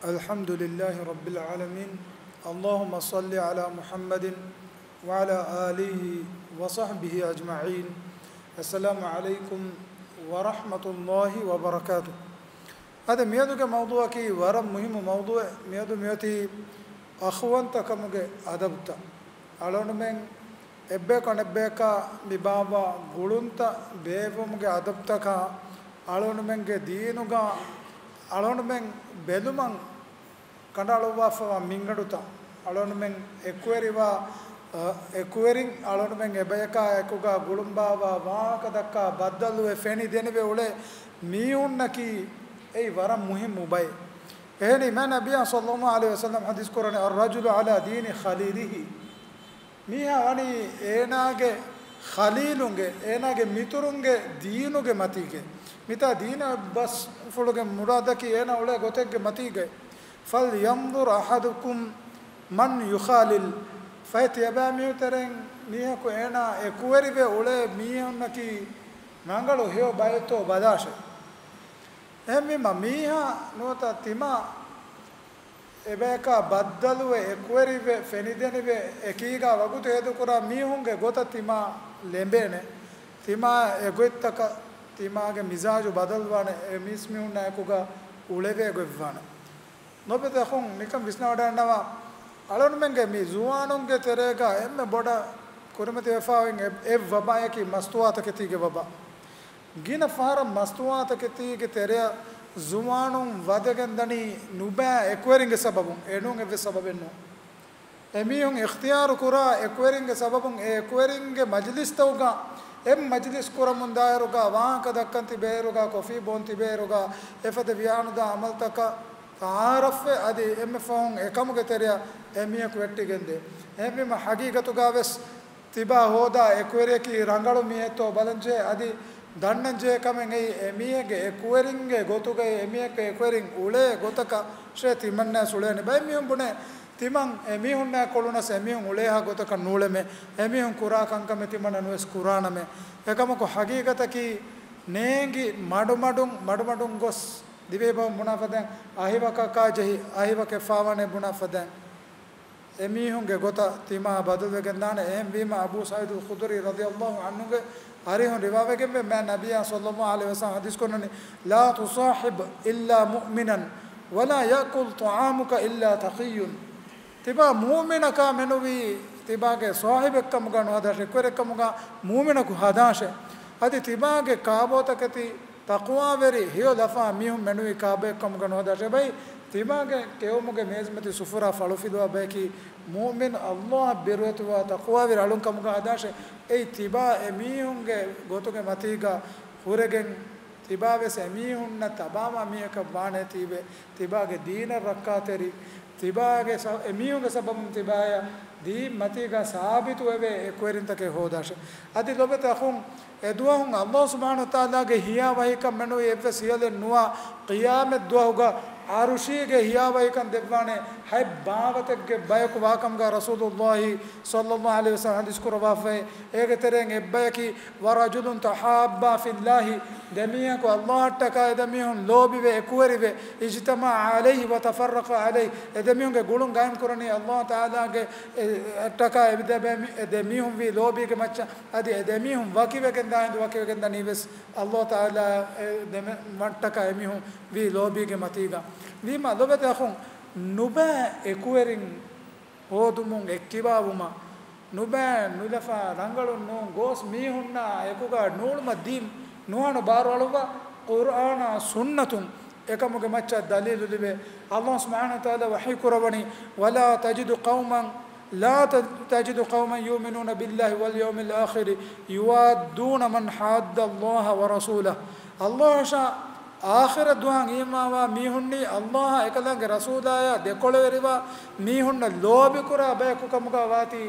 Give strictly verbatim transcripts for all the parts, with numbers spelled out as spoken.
الحمد لله رب العالمين. اللهم صل على محمد وعلى آله وصحبه أجمعين. السلام عليكم ورحمة الله وبركاته. އަދި މިއަދުގެ މައުޟޫޢަކީ ވަރަށް މުހިއްމު މައުޟޫޢެއް. މިއަދު މިއޮތީ އަޚުވަންތަކަމުގެ އަދަބުތައް. އަޅުގަނޑުމެން އެއްބަޔަކު އަނެއްބަޔަކާ މި ބާއްވާ ގުޅުންތައް ބޭއްވުމުގެ އަދަބުތަކާ، އަޅުގަނޑުމެންގެ ދީނުގަ އަޅުގަނޑުމެން ބެލުމަށް ކަނޑައަޅުއްވާފަވާ މިންގަނޑުތައް، އަޅުގަނޑުމެން އެކުވެރިވާ، އަ، އެކުވެރިން އަޅުގަނޑުމެން އެބަޔަކާ އެކުގަ ގުޅުން ބާއްވާ ވާހަކަ ދައްކާ ބައްދަލުވެ ފެނިދެނިވެ އުޅޭ މީހުންނަކީ އެއީ ވަރަށް މުހިއްމު ބައެއް. އެހެނީ މާތް ނަބިއްޔާ ޞައްލައްލާހު ޢަލައިހި ވަސައްލަމް ޙަދީޘް ކުރަނީ، "الرجل على دين خليله." މީހާ ވަނީ އޭނާގެ ޚަލީލުންގެ، އޭނާގެ މިތުރުންގެ ދީނުގެ މަތީގައި. މިތާ ދީނަށް ބަސްފުޅުގެ މުރާދަކީ އޭނާ އުޅޭ ގޮތެއްގެ މަތީގައި. "فلينظر أحدكم من يخالل." ފަހެ ތިޔަބައިމީހުން ތެރެއިން މީހަކު އޭނާ އެކުވެރިވެ އުޅޭ މީހުންނަކީ ރަނގަޅު ހެޔޮ ބައެއްތޯ ބަލާށޭ. އެހެންވީމަ މީހާ ނުވަތަ ތިމާ އެބަޔަކާ ބައްދަލުވެ، އެކުވެރިވެ، ފެނިދެނިވެ، އެކީގާ ވަގުތު ހޭދަކުރާ މީހުންގެ ގޮތަށް ތިމާ ލެނބޭނެ. ތިމާ އެގޮތްތަކަށް ތިމާގެ މިޒާޖު ބަދަލުވާނެ، އެ މީސްމީހުންނާ އެކުގަ އުޅެވޭ ގޮތްވާނެ. ލޯބިވެތި އަޚުން ނިކަން ވިސްނަވަޑައިގަންނަވާ، އަޅުގަނޑުމެންގެ މި ޒުވާނުންގެ ތެރޭގަ އެންމެ ބޮޑަށް ކުރިމަތިވެފާވި އެއް، އެއް ވަބާއަކީ މަސްތުވާތަކެތީގެ ވަބާ. ގިނަ ފަހަރަށް މަސްތުވާތަކެތީގެ ތެރެއަށް ޒުވާނުން ވަދެގެން ދަނީ ނުބައި އެކުވެރިންގެ ސަބަބުން، އެނޫން އެއްވެސް ސަބަބެއް ނޫން. އެމީހުން އިޚްތިޔާރު ކުރާ އެކުވެރިންގެ ސަބަބުން އެ އެކުވެރިންގެ މަޖިލިސްތަކުގަ، އެ މަޖިލިސް ކުރަމުން ދާއިރުގަ، ވާހަކަ ދައްކަން ތިބޭއިރުގަ، ކޮފީ ބޯން ތިބޭއިރުގަ، އެފަދަ ވިޔާނުދާ އަމަލުތަކަށް ތަޢާރަފްވެ، އަދި އެންމެ ފަހުން އެކަމުގެ ތެރެއަށް އެ މީހަކު ވެއްޓިގެންދޭ. އެހެންވީމަ ހަގީގަތުގަވެސް ތިބާ ހޯދާ އެކުވެރިޔަކީ ރަނގަޅު މީހެއްތޯ ބަލަންޖެހޭ، އަދި ދަންނަންޖެހޭ ކަމެއް އެއީ އެމީހެއްގެ އެކުވެރިންގެ ގޮތުގައި އެމީހެއްގެ އެކުވެރިން އުޅޭ ގޮތަކަށޭ ތިމަންނަޔަސް އުޅޭނެ. ބައެއް މީހުން ބުނޭ ތިމަން އެމީހުންނާ ކޮޅުނަސް އެމީހުން އުޅޭހާ ގޮތަކަށް ނޫޅެމޭ، އެމީހުން ކުރާ ކަންކަމެއް ތިމަންނަ ނުވެސް ކުރާނަމޭ. އެކަމަކު ހަގީގަތަކީ ނޭނގި މަޑުމަޑުން، މަޑުމަޑުން ގޮސް ދިވެހިބަހުން ބުނާ ފަދައިން، އަހިވަކަކާ ޖެހި، އަހިވަކެއް ފާވާނެ ބުނާ ފަދައިން، އެމީހުންގެ ގޮތަށް ތިމާ ބަދަލުވެގެންދާނެ. އެހެންވީމަ، އަބޫ ސަޢީދުލް ޚުދުރީ ރަޟިޔަﷲ ޢަންހުގެ އަރިހުން ރިވާވެގެންވޭ، މާތް ނަބިއްޔާ ޞައްލަﷲ ޢަލައިހި ވަސައްލަމް ޙަދީޘް ކުރަނީ، "لا تصاحب إلا مؤمنا، ولا يأكل طعامك إلا تقي." ތިބާ މުއުމިނަކާ މެނުވީ، ތިބާގެ ސާހިބެއްކަމުގަ ނުހަދާށޭ، އެކުވެރިއެއްކަމުގަ މުއުމިނަކު ހަދާށޭ. އަދި ތިބާގެ ކާބޯތަކެތި ތަޤްވާވެރި ހެޔޮ ލަފާ މީހުން މެނުވީ ކާބޯއެއްކަމުގަ ނުހަދާށޭ. ބައި ތިބާގެ ކެއުމުގެ މޭޒުމަތި ސުފުރާ ފަޅުފިލުވާ ބަޔަކީ މުއުމިން، ﷲ އަށް ބިރުވެތިވާ ތަޤްވާވެރި އަޅުންކަމުގަ ހަދާށޭ. އެއީ ތިބާ އެމީހުންގެ ގޮތުގެ މަތީގަ ހުރެގެން، ތިބާވެސް އެމީހުންނަށް ތަބާވާ މީހަކަށް ވާނޭތީވެ، ތިބާގެ ދީނަށް ރައްކާތެރި، ތިބާގެ ސަ-، އެމީހުންގެ ސަބަބުން ތިބާޔަށް ދީން މަތީގަ ސާބިތުވެވޭ އެކުވެރިންތަކެއް ހޯދާށޭ. އަދި ލޮބެތި އަޚުން، އެދުވަހުން ﷲ ސުބްޙާނަހޫ ވަތަޢާލާގެ ހިޔާވަހީކަން މެނުވީ އެއްވެސް ހިޔަލެއް ނުވާ، ޤިޔާމަތްދުވަހުގަ ޢަރުޝީގެ ހިޔާވަހީކަން ދެއްވާނެ ހަތް ބާވަތެއްގެ ބަޔަކު ވާކަމުގަ ރަސޫލުﷲ ޞައްލަﷲ ޢަލައިހި ވަސައްލަމް ޙަދީޘް ކުރައްވާފައި. އޭގެ ތެރެއިން އެއްބަޔަކީ، "ورجل تحابا في الله." ދެމީހަކު ﷲ އަށްޓަކާ އެދެމީހުން ލޯބިވެ، އެކުވެރިވެ، "اجتمعا عليه وتفرقا عليه." އެދެމީހުންގެ ގުޅުން ގާއިމް ކުރަނީ ﷲ ތަޢާލާގެ، އެ، އަށްޓަކާ އެދެމީ-، އެދެމީހުން ވީ ލޯބީގެ މައްޗަށް. އަދި އެދެމީހުން ވަކިވެގެން ދާ ހިނދު ވަކިވެގެން ދަނީވެސް ﷲ ތަޢާލާ އެ ދެމެ-، މައްޓަކާ އެމީހުން ވީ ލޯބީގެ މަތީގަ. ވީމާ ލޮބެތި އަޚުން، ނުބައި އެކުވެރިން ހޯދުމުން އެއްކިބާވުމަށް ނުބައި ނުލަފާ ރަނގަޅުން ނޫން، ގޯސް މީހުންނާ އެކުގަ ނޫޅުމަށް ދީން ނުހަނު ބާރުއަޅުއްވާ، ޤުރްއާނާ ސުންނަތުން އެކަމުގެ މައްޗަށް ދަލީލު ލިބޭ. ﷲ ސުބްޙާނަހޫ ވަތަޢާލާ ވަޙީ ކުރައްވަނީ، "ولا تجد قوما، لا ت-، تجد قوما يؤمنون بالله واليوم الآخر يوادون من حاد الله ورسوله." ﷲ އަށާ އާޚިރަތް ދުވަހަށް އީމާންވާ މީހުންނީ، ﷲ އާ އެކަލާނގެ ރަސޫލާޔާ ދެކޮޅަވެރިވާ މީހުންނަށް ލޯބިކުރާ ބަޔަކު ކަމުގަ ވާތީ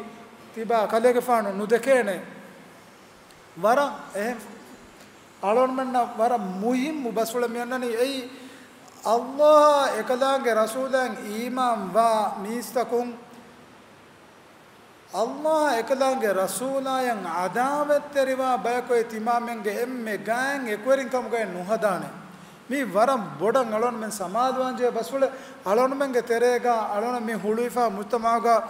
ތިބާ ކަލޭގެފާނު ނުދެކޭނެ. ވަރަށް އެހެން އަޅުގަނޑުމެންނަށް ވަރަށް މުހިއްމު ބަސްފުޅެއް މިއޮންނަނީ. އެއީ، ﷲ އާ އެކަލާނގެ ރަސޫލާއަށް އީމާންވާ މީސްތަކުން، ﷲ އާ އެކަލާނގެ ރަސޫލާއަށް ޢަދާވަތްތެރިވާ ބަޔަކު އެ ތިމާމެންގެ އެންމެ ގާތް އެކުވެރިން ކަމުގައި ނުހަދާނެ. މީ ވަރަށް ބޮޑަށް އަޅުންމެން ސަމާލުވާންޖެހޭ ބަސްފުޅެއް. އަޅުންމެންގެ ތެރޭގަ އަޅުން މި ހުޅުވިފާ މުޖްތަމަޢުގަ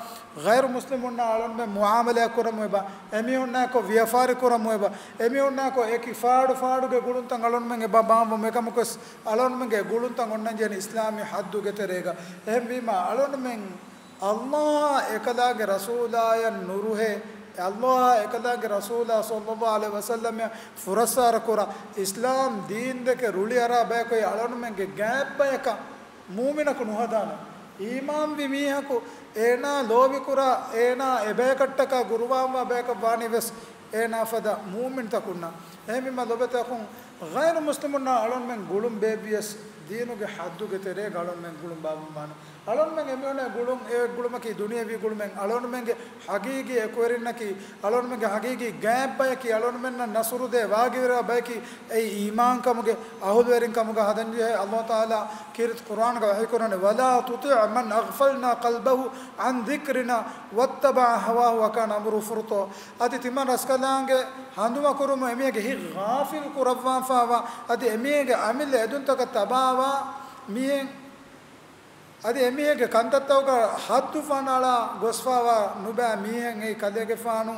ޣައިރު މުސްލިމުންނާ އަޅުންމެން މުޢާމަލާތް ކުރަމު އެބަ، އެމީހުންނާއެކު ވިޔަފާރި ކުރަމު އެބަ، އެމީހުންނާއެކު އެކި ފާޑު ފާޑުގެ ގުޅުންތައް އަޅުންމެން އެބަ ބާއްވަމު. އެކަމަކުވެސް އަޅުންމެންގެ ގުޅުންތައް އޮންނަންޖެހެނީ އިސްލާމީ ޙައްދުގެ ތެރޭގަ. އެހެންވީމާ އަޅުންމެން ﷲ އާ އެކަލާގެ ރަސޫލާޔަށް ނުރުހޭ، ﷲ އާ އެކަލާގެ ރަސޫލާ ޞައްލަﷲ ޢަލައިހި ވަސައްލަމަށް ފުރައްސާރަ ކުރާ، އިސްލާމް ދީންދެކެ ރުޅިއަރާ ބަޔަކު އެ އަޅުންމެންގެ ގާތްބަޔަކަށް މޫމިނަކު ނުހަދާނެ. އީމާންވި މީހަކު އޭނާ ލޯބިކުރާ، އޭނާ އެބަޔަކަށްޓަކާ ގުރުވާންވާ ބަޔަކަށް ވާނީވެސް އޭނާ ފަދަ މޫމިންތަކުންނާ. އެހެންވީމާ ލޮބުވެތި އަޚުން، ޣައިރު މުސްލިމުންނާ އަޅުންމެން ގުޅުން ބޭއްވިޔަސް ދީނުގެ ޙައްދުގެ ތެރޭގަ އަޅުންމެން ގުޅުން ބާއްވަންވާނެ. އަޅުންމެން އެމީހުންނާ ގުޅުން އެ ގުޅުމަކީ ދުނިޔަވީ ގުޅުމެއް. އަޅުންމެންގެ ޙަޤީޤީ އެކުވެރިންނަކީ، އަޅުންމެންގެ ޙަޤީޤީ ގާތްބަޔަކީ، އަޅުންމެންނަށް ނަޞްރުދޭ ވާގިވެރިވާ ބަޔަކީ އެއީ އީމާންކަމުގެ އަހުލުވެރިން ކަމުގަ ހަދަންޖެހޭ. ﷲ ތަޢާލާ ކީރިތި ޤުރްއާންގަ ވަޙީކުރަނީ، "ولا تطع من أغفلنا قلبه عن ذكرنا واتبع هواه وكان أمره فرطا." އަދި ތިމަން ރަސްކަލާނގެ ހަނދުމަކުރުމުން އެމީހެއްގެ ހިތް ޣާފިލް ކުރައްވާފާވާ، އަދި އެމީހެއްގެ އަމިއްލަ އެދުންތަކަށް ތަބާވާ މީހެއް، އަދި އެމީހެއްގެ ކަންތައްތަކުގަ ޙައްދު ފަނާޅާ ގޮސްފާވާ ނުބައި މީހެއް އެއީ ކަލޭގެފާނު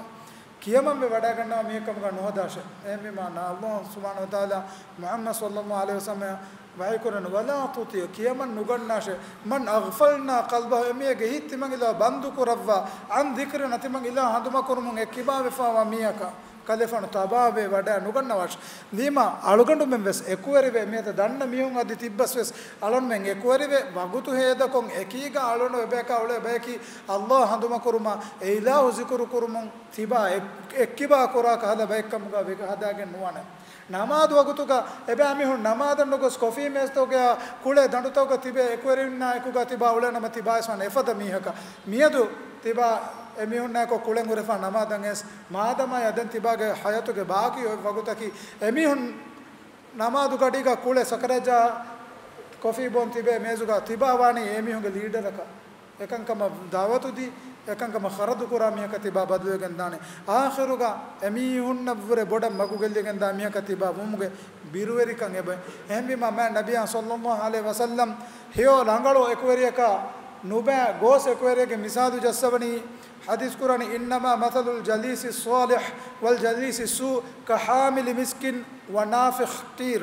ކިޔަމަންވެ ވަޑައިގަންނަވާ މީހެއް ކަމުގަ ނުހަދާށޭ. އެހެންވީމާ ﷲ ސުބްޙާނަހޫ ވަތަޢާލާ މުޙައްމަދު ޞައްލަﷲ ޢަލައިހި ވަސައްލަމަ ވަޙީކުރަން، "ولا تطع" ކިޔަމަން ނުގަންނާށޭ، "من أغفلنا قلبه" އެމީހެއްގެ ހިތް ތިމަން އިލާ ބަންދު ކުރައްވާ، "عن ذكرنا" ތިމަން އިލާ ހަނދުމަކުރުމުން އެއްކިބާވެފާވާ މީހަކަށް. ކަލޭފާނު ތަބާވެ ވަޑައި ނުގަންނަވާށި. ވީމާ އަޅުގަނޑުމެން ވެސް އެކުވެރިވެ، މިއަދު ދަންނަ މީހުން އަދި ތިއްބަސް ވެސް އަޅުންމެން އެކުވެރިވެ، ވަގުތު ހޭދަކޮށް އެކީގަ އަޅުން އެބަޔަކާ އުޅޭ ބަޔަކީ ﷲ ހަނދުމަކުރުމާ، އެ އިލާހު ޒިކުރު ކުރުމުން ތިބާ އެ-، އެއްކިބާ ކުރާ ކަހަލަ ބައެއްކަމުގަ ވެގަ ހަދާގެން ނުވާނެ. ނަމާދު ވަގުތުގަ އެބައިމީހުން ނަމާދަށް ނުގޮސް ކޮފީ މޭޒުތަކުގަ ކުޅޭ ދަނޑުތަކުގަ ތިބޭ އެކުވެރިންނާ އެކުގަ ތިބާ އުޅޭނަމަ ތިބާވެސް ވާނެ އެފަދަ މީހަކަށް. މިއަދު ތިބާ އެމީހުންނާއެކު ކުޅެން ހުރެފާ ނަމާދަށް އެސް މާދަމާ އަދެން ތިބާގެ ޙަޔާތުގެ ބާކީ އޮތް ވަގުތަކީ އެމީހުން ނަމާދު ގަޑީގަ ކުޅެ ސަކަރާތްޖާ ކޮފީ ބޯން ތިބޭ މޭޒުގަ ތިބާ ވާނީ އެމީހުންގެ ލީޑަރަކަށް. އެކަންކަމަށް ދަޢުވަތު ދީ، އެކަންކަމަށް ޚަރަދު ކުރާ މީހަކަށް ތިބާ ބަދަލުވެގެން ދާނެ. އާޚިރުގަ އެމީހުންނަށްވުރެ ބޮޑަށް މަގުގެއްލިގެން ދާ މީހަކަށް ތިބާ ވުމުގެ ބިރުވެރިކަން އެބަ. އެހެންވީމާ މާތް ނަބިއްޔާ ޞައްލަﷲ ޢަލައިހި ވަސައްލަމް ހެޔޮ ރަނގަޅު އެކުވެރިޔަކާ ނުބައި ގޯސް އެކުވެރިއެއްގެ މިސާލު ޖައްސަވަނީ ޙަދީޘް ކުރަނީ، "إنما مثل الجليس الصالح والجليس السوء كحامل مسك ونافخ قير."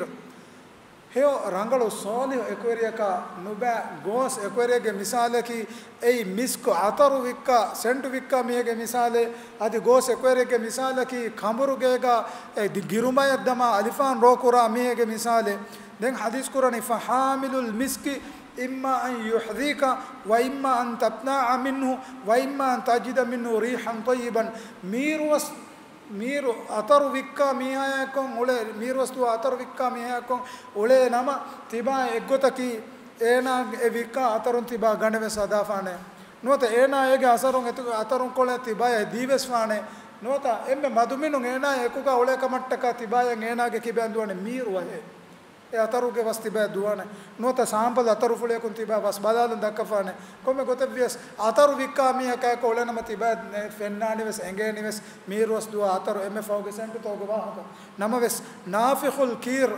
ހެޔޮ ރަނގަޅު ޞާލިޙު އެކުވެރިޔަކާ ނުބައި ގޯސް އެކުވެރިއެއްގެ މިސާލަކީ، އެއީ މިސްކު އަތަރު ވިއްކާ، ސެންޓު ވިއްކާ މީހެއްގެ މިސާލެއް. އަދި ގޯސް އެކުވެރިއެއްގެ މިސާލަކީ، ކަނބުރުގޭގަ އެ ދި-، ގިރުމަޔަށް ދަމާ އަލިފާން ރޯ ކުރާ މީހެއްގެ މިސާލެއް. ދެން ޙަދީޘް ކުރަނީ، "فحامل المسك إما أن يحذيك وإما أن تبتاع منه وإما أن تجد منه ريحا طيبة." މީރުވަސް މީރު އަތަރު ވިއްކާ މީހާއެއްކޮން އުޅޭ، މީރުވަސް ދުވާ އަތަރު ވިއްކާ މީހާއެއްކޮން އުޅޭ ނަމަ، ތިބާ އެއްގޮތަކީ އޭނާ އެ ވިއްކާ އަތަރުން ތިބާ ގަނެވެސް ހަދާފާނެ. ނުވަތަ އޭނާ އޭގެ އަސަރުން އެތު-، އަތަރުން ކޮޅެއް ތިބާޔަށް ދީވެސްފާނެ. ނުވަތަ އެންމެ މަދުމިނުން އޭނާ އެކުގަ އުޅޭ ކަމަށްޓަކާ ތިބާޔަށް އޭނާގެ ކިބައިން ދުވާނެ މީރު ވަހެއް. އެ އަތަރުގެ ވަސް ތިބާ ދުވާނެ. ނުވަތަ ސާމްޕަލް އަތަރުފުޅިއަކުން ތިބާ ވަސް ބަލާލަން ދައްކަފާނެ. ކޮންމެ ގޮތެއްވިޔަސް، އަތަރު ވިއްކާ މީހަކާއެކު އުޅެނަމަ ތިބާ ފެންނާނިވެސް، އެނގޭނިވެސް، މީރުވަސް ދުވާ އަތަރު އެންމެ ފަހުގެ ސެންޓުތަކުގެ ވާހަކަ. ނަމަވެސް، ނާފިޚުލް ކީރް،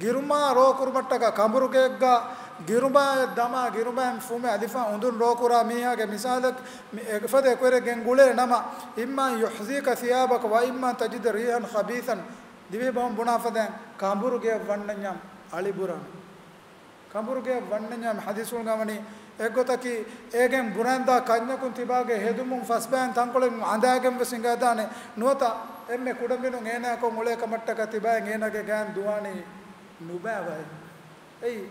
ގިރުމާ ރޯ ކުރުމަށްޓަކާ ކަނބުރުގެއެއްގަ ގިރުމާއަށް ދަމާ ގިރުމާއިން ފުމެ އަލިފާން އުނދުން ރޯ ކުރާ މީހާގެ މިސާލަކީ، މި އެފަދަ އެކުވެރިއެއް ގެންގުޅޭ ނަމަ، إما أن يحذيك ثيابك وإما أن تجد ريحا خبيثا. ދިވެހި ބަހުން ބުނާ ފަދައިން ކަނބުރުގެއަށް ވަންނަންޏާ އަޅި ބުރާނެ. ކަނބުރުގެއަށް ވަންނަންޏާ މި ޙަދީޘްފުޅުގަ ވަނީ، އެއްގޮތަކީ އޭގެން ބުރަންދާ ކަންޏަކުން ތިބާގެ ހެދުމުން ފަސްބައިން ތަންކޮޅެއް އަނދާގެން ވެސް ހިނގައިދާނެ. ނުވަތަ އެންމެ ކުޑަމިނުން އޭނާއަކުން އުޅޭ ކަމަށްޓަކާ ތިބާއަށް އޭނާގެ ގާތް ދުވާނީ ނުބައި ވަހެއް. އެއީ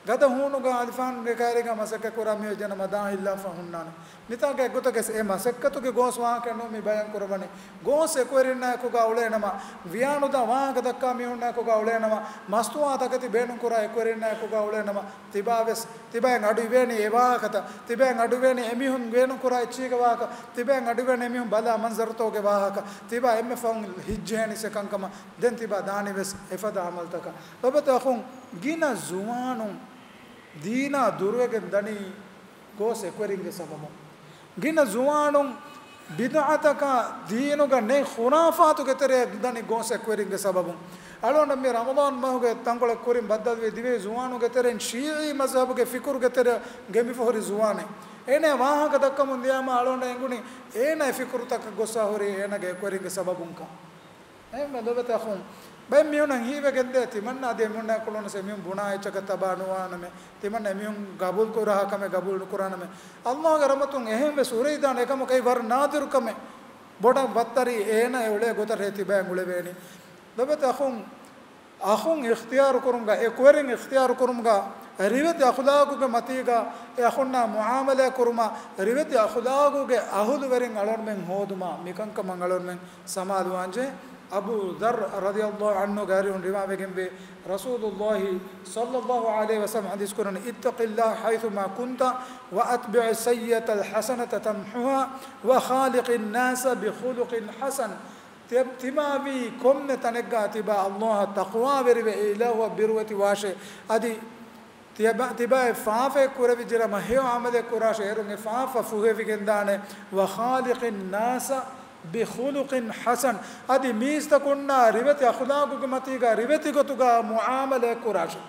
ގަދަ ހޫނުގަ އަލިފާންގެ ކައިރީގަ މަސައްކަތް ކުރާ މީހުން ޖެނަމަ ދާން ހިއްލާފަ ހުންނާނެ. މިތާގަ އެއްގޮތަކަށް އެ މަސައްކަތުގެ ގޯސް ވާހަކަ ނޫން މި ބަޔާން ކުރައްވަނީ. ގޯސް އެކުވެރިންނާއެކުގަ އުޅޭނަމަ، ވިޔާނުދާ ވާހަކަ ދައްކާ މީހުންނާއެކުގަ އުޅޭނަމަ، މަސްތުވާ ތަކެތި ބޭނުން ކުރާ އެކުވެރިންނާއެކުގަ އުޅޭނަމަ، ތިބާވެސް، ތިބާއަށް އަޑު އިވޭނީ އެ ވާހަކަތައް، ތިބާއަށް އަޑު އިވޭނީ އެމީހުން ބޭނުން ކުރާ އެއްޗީގެ ވާހަކަ، ތިބާއަށް އަޑު އިވޭނީ އެމީހުން ބަލާ މަންޒަރުތަކުގެ ވާހަކަ، ތިބާ އެންމެ ފަހުން ހިތްޖެހޭނީ އެކަންކަމަށް. ދެން ތިބާ ދާނީވެސް އެފަދަ އަމަލުތަކަށް. ލޮބުވެތި އަޚުން، ގިނަ ޒުވާނުން ދީނާ ދުރުވެގެން ދަނީ ގޯސް އެކުވެރިންގެ ސަބަބުން. ގިނަ ޒުވާނުން ބިދުޢަތަކާ ދީނުގަ ނެތް ޚުރާފާތުގެ ތެރެއަށް ދަނީ ގޯސް އެކުވެރިންގެ ސަބަބުން. އަޅުގަނޑަށް މި ރަމަޟާން މަހުގެ ތަންކޮޅެއް ކުރިން ބައްދަލުވި ދިވެހި ޒުވާނުންގެ ތެރެއިން ޝީޢީ މަޒްހަބުގެ ފިކުރުގެ ތެރެއަށް ގެންފަ ހުރި ޒުވާނެއް. އޭނާ ވާހަކަ ދައްކަމުން ދިޔާމަ އަޅުގަނޑަށް އެނގުނީ އޭނާ އެ ފިކުރުތަކަށް ގޮއްސަ ހުރީ އޭނާގެ އެކުވެރިންގެ ސަބަބުންކަން. އެހެންވެ ލޮބުވެތި އަޚުން، ބައެއް މީހުންނަށް ހީވެގެންދޭ ތިމަންނާ އަދި އެމީހުންނާ ކުޅުނަސް އެމީހުން ބުނާ އެއްޗަކަށް ތަބާ ނުވާނަމޭ، ތިމަންނަ އެމީހުން ގަބޫލު ކުރާ ކަމެއް ގަބޫލު ނުކުރާނަމޭ. އައްލާހުގެ ރަޙްމަތުން އެހެން ވެސް ހުރެވިދާނެ އެކަމަކު އެއީ ވަރަށް ނާދިރު ކަމެއް. ބޮޑަށް ވައްތަރި އޭނާ އެ އުޅޭ ގޮތަށް ތިބާއަށް އުޅެވޭނީ. ލޮބުވެތި އަޚުން، އަޚުން އިޚްތިޔާރު ކުރުމުގަ، އެކުވެރިން އިޚްތިޔާރު ކުރުމުގަ، ރިވެތި އަޚުލާގުގެ މަތީގަ އެ އަޚުންނާ މުޢާމަލާތް ކުރުމަށް، ރިވެތި އަޚުލާގުގެ އަހުލުވެރިން އަޅުގަނޑުމެން ހޯދުމަށް، މިކަންކަމަށް އަޅުގަނޑުމެން ސަމާލުވާންޖެހޭ. އަބޫ ޛައްރު ރަޟިޔަﷲ ޢަންހުގެ އަރިހުން ރިވާވެގެންވޭ، ރަސޫލުﷲ ޞައްލަﷲ ޢަލައިހި ވަސައްލަމަ ޙަދީޘް ކުރަނީ، اتق الله حيثما كنت وأتبع السيئة الحسنة تمحها وخالق الناس بخلق حسن. ތި-، ތިމާވީ ކޮންމެ ތަނެއްގަ ތިބާ އައްލާހަށް ތަޤްވާވެރިވެ، އެ އިލާހުއަށް ބިރުވެތި ވާށޭ. އަދި ތިޔަބަ-، ތިބާއެއް ފާފައެއް ކުރެވިއްޖެނަމަ ހެޔޮ ޢަމަލެއް ކުރާށޭ، އޭރުން އެ ފާފަ ފުހެވިގެންދާނެ. وخالق الناس بخلق حسن. އަދި މީސްތަކުންނާ ރިވެތި އަޚުލާގުގެ މަތީގަ ރިވެތި ގޮތުގަ މުޢާމަލާތް ކުރާށޭ.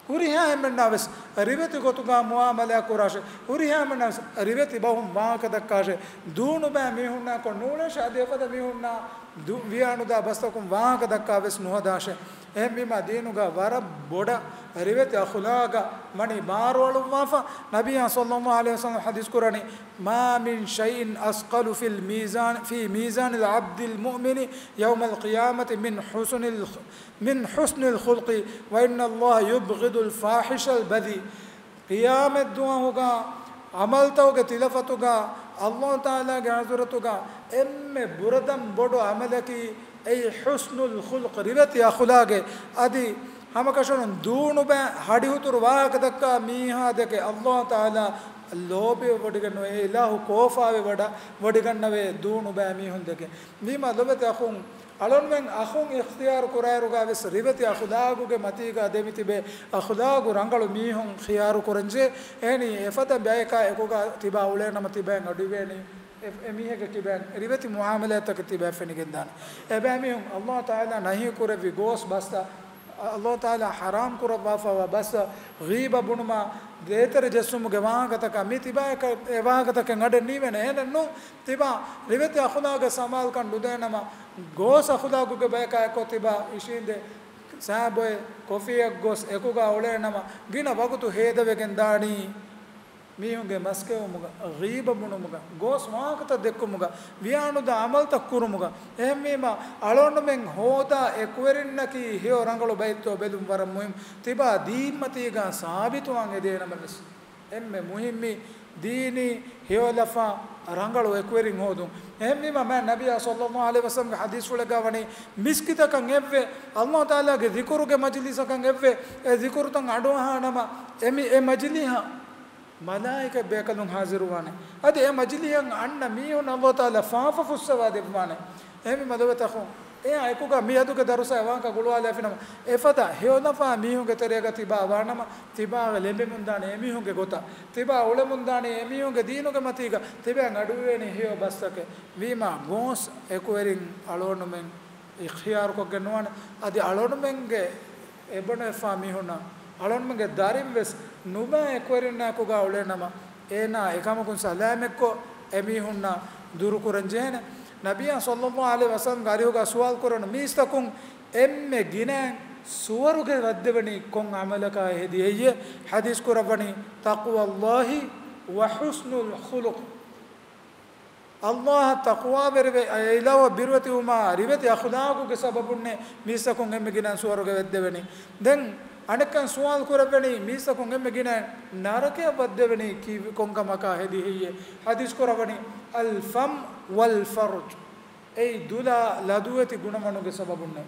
ހުރިހާ އެންމެންނާ ވެސް ރިވެތި ގޮތުގަ މުޢާމަލާތް ކުރާށޭ. ހުރިހާ އެންމެންނާ ވެސް ރިވެތި ބަހުން ވާހަކަ ދައްކާށޭ. ދޫނުބައި މީހުންނާކޮށް ނޫޅޭށޭ، އަދި އެފަދަ މީހުންނާ ދު-، ވިޔާނުދާ ބަސްތަކުން ވާހަކަ ދައްކާ ވެސް ނުހަދާށޭ. އެހެންވީމާ ދީނުގަ ވަރަށް ބޮޑަށް ރިވެތި އަޚުލާގަށް ވަނީ ބާރުއަޅުއްވާފަ. ނަބިއްޔާ ޞައްލަﷲ ޢަލައިހި ވަސައްލަމަ ޙަދީޘް ކުރަނީ، ما من شيء أثقل في الميزان، في ميزان العبد المؤمن يوم القيامة من حسن الخ-، من حسن الخلق، وإن الله يبغض الفاحش البذيء. ޤިޔާމަތްދުވަހުގަ ޢަމަލުތަކުގެ ތިލަފަތުގަ އައްލާހު ތަޢާލާގެ ޙަޟްރަތުގަ އެންމެ ބުރަދަން ބޮޑު ޢަމަލަކީ އެއީ ޙުސްނުލް ޚުލްޤް، ރިވެތި އަޚުލާގެއް. އަދި ހަމަކަށަވަރުން ދޫނުބައި ހަޑިހުތުރު ވާހަކަ ދައްކާ މީހާ ދެކެ އައްލާހު ތަޢާލާ ލޯބިވެވޮޑިގަންނަވައި، އެ އިލާހު ކޯފާވެވަޑަ-، ވޮޑިގަންނަވައި ދޫނުބައި މީހުން ދެކެ. ވީމާ ލޮބުވެތި އަޚުން، އަޅުންމެން އަޚުން އިޚްތިޔާރު ކުރާއިރުގަ ވެސް ރިވެތި އަޚުލާގުގެ މަތީގަ ދެމިތިބޭ އަޚުލާގު ރަނގަޅު މީހުން ޚިޔާރު ކުރަންޖެހޭ. އެހެނީ އެފަދަ ބަޔަކާ އެކުގަ ތިބާ އުޅޭނަމަ ތިބައިން އަޑުއިވޭނީ. އެ، އެ މީހެއްގެ ކިބައިން ރިވެތި މުޢާމަލާތްތަކެއް ތިބައި ފެނިގެންދާނެ. އެބައިމީހުން އައްލާހު ތަޢާލާ ނަހީ ކުރެއްވި ގޯސް ބަސްތައް، އައްލާހު ތަޢާލާ ޙަރާމް ކުރައްވާފައިވާ ބަސްތައް، ޣީބަ ބުނުމާ، ދޭތެރެ ޖެއްސުމުގެ ވާހަކަތަކާ މި ތިބާއަކަށް އެ ވާހަކަތަކެއް އަޑެއް ނީވޭނެ. އެހެނެއްނު، ތިބާ ރިވެތި އަޚުލާގަށް ސަމާލުކަން ނުދޭނަމަ، ގޯސް އަޚުލާގުގެ ބަޔަކާ އެއްކޮށް ތިބާ އިށީނދެ ސާބޮއެ ކޮފީއަށް ގޮސް އެކުގަ އުޅޭނަމަ، ގިނަ ވަގުތު ހޭދަވެގެން ދާނީ މީހުންގެ މަސްކެއުމުގަ، ޣީބަ ބުނުމުގަ، ގޯސް ވާހަކަތައް ދެއްކުމުގަ، ވިޔާނުދާ ޢަމަލުތައް ކުރުމުގަ. އެހެންވީމަ، އަޅުގަނޑުމެން ހޯދާ އެކުވެރިންނަކީ ހެޔޮ ރަނގަޅު ބައެއްތޯ ބެލުން ވަރަށް މުހިންމު. ތިބާ ދީންމަތީގަ ސާބިތުވާން އެދޭނަމަވެސް، އެންމެ މުހިންމީ ދީނީ ހެޔޮލަފާ ރަނގަޅު އެކުވެރިން ހޯދުން. އެހެންވީމަ، މާތް ނަބިއްޔާ ޞައްލަﷲ ޢަލައިހި ވަސައްލަމްގެ ޙަދީޘްފުޅެއްގަ ވަނީ، މިސްކިތަކަށް އެއްވެ، އައްލާހު ތަޢާލާގެ ޛިކުރުގެ މަޖިލީސަކަށް އެއްވެ، އެ ޛިކުރުތައް އަޑުއަހާނަމަ، އެ މި-، އެ މަޖިލީހަށް މަލާއިކަތް ބޭކަލުން ޙާޟިރުވާނެ. އަދި އެ މަޖިލީހަށް އަންނަ މީހުން އައްލާހު ތަޢާލާ ފާފަ ފުއްސަވާ ދެއްވާނެ. އެހެންވީމަ ލޮބުވެތި އަޚުން، އެއާ އެކުގަ މިއަދުގެ ދަރުސާ އެ ވާހަކަ ގުޅުވާލައިފިނަމަ، އެފަދަ ހެޔޮލަފާ މީހުންގެ ތެރޭގަ ތިބާ ވާނަމަ، ތިބާގެ ލެނބެމުންދާނެ އެމީހުންގެ ގޮތަށް، ތިބާ އުޅެމުންދާނެ އެމީހުންގެ ދީނުގެ މަތީގަ، ތިބައިން އަޑުއިވޭނީ ހެޔޮ ބަސްތަކެއް. ވީމާ، ގޯސް އެކުވެރިން އަޅުގަނޑުމެން އިޚްތިޔާރުކޮށްގެން ނުވާނެ. އަދި އަޅުގަނޑުމެންގެ އެބަނުވެފާ މީހުންނަށް، އަޅުގަނޑުމެންގެ ދަރިން ވެސް ނުބައި އެކުވެރިންނާއެކުގަ އުޅޭނަމަ، އޭނާ އެކަމަކުން ސަލާމަތްކޮށް، އެމީހުންނާ ދުރުކުރަން ޖެހޭނެ. ނަބިއްޔާ ޞައްލަﷲ ޢަލައިހި ވަސައްލަމްގެ އަރިހުގަ ސުވާލު ކުރަން، މީސްތަކުން އެންމެ ގިނައިން ސުވަރުގެ ވައްދެވެނީ ކޮން ޢަމަލަކާ ހެދި ހެއްޔޭ؟ ޙަދީޘް ކުރައްވަނީ، تقوى الله وحسن الخلق. އައްލާހަށް ތަޤްވާވެރިވެ، އެ އިލާހުއަށް ބިރުވެތިވުމާ، ރިވެތި އަޚުލާގުގެ ސަބަބުންނޭ މީސްތަކުން އެންމެ ގިނައިން ސުވަރުގެ ވައްދެވެނީ. ދެން އަނެއްކަން ސުވާލު ކުރެއްވެނީ، މީސްތަކުން އެންމެ ގިނައިން ނަރަކަޔަށް ވައްދެވެނީ ކީ ކޮން ކަމަކާ ހެދި ހެއްޔޭ؟ ޙަދީޘް ކުރައްވަނީ، الفم والفرج. އެއީ ދުލާ ލަދުވެތި ގުނަވަނުގެ ސަބަބުންނޭ.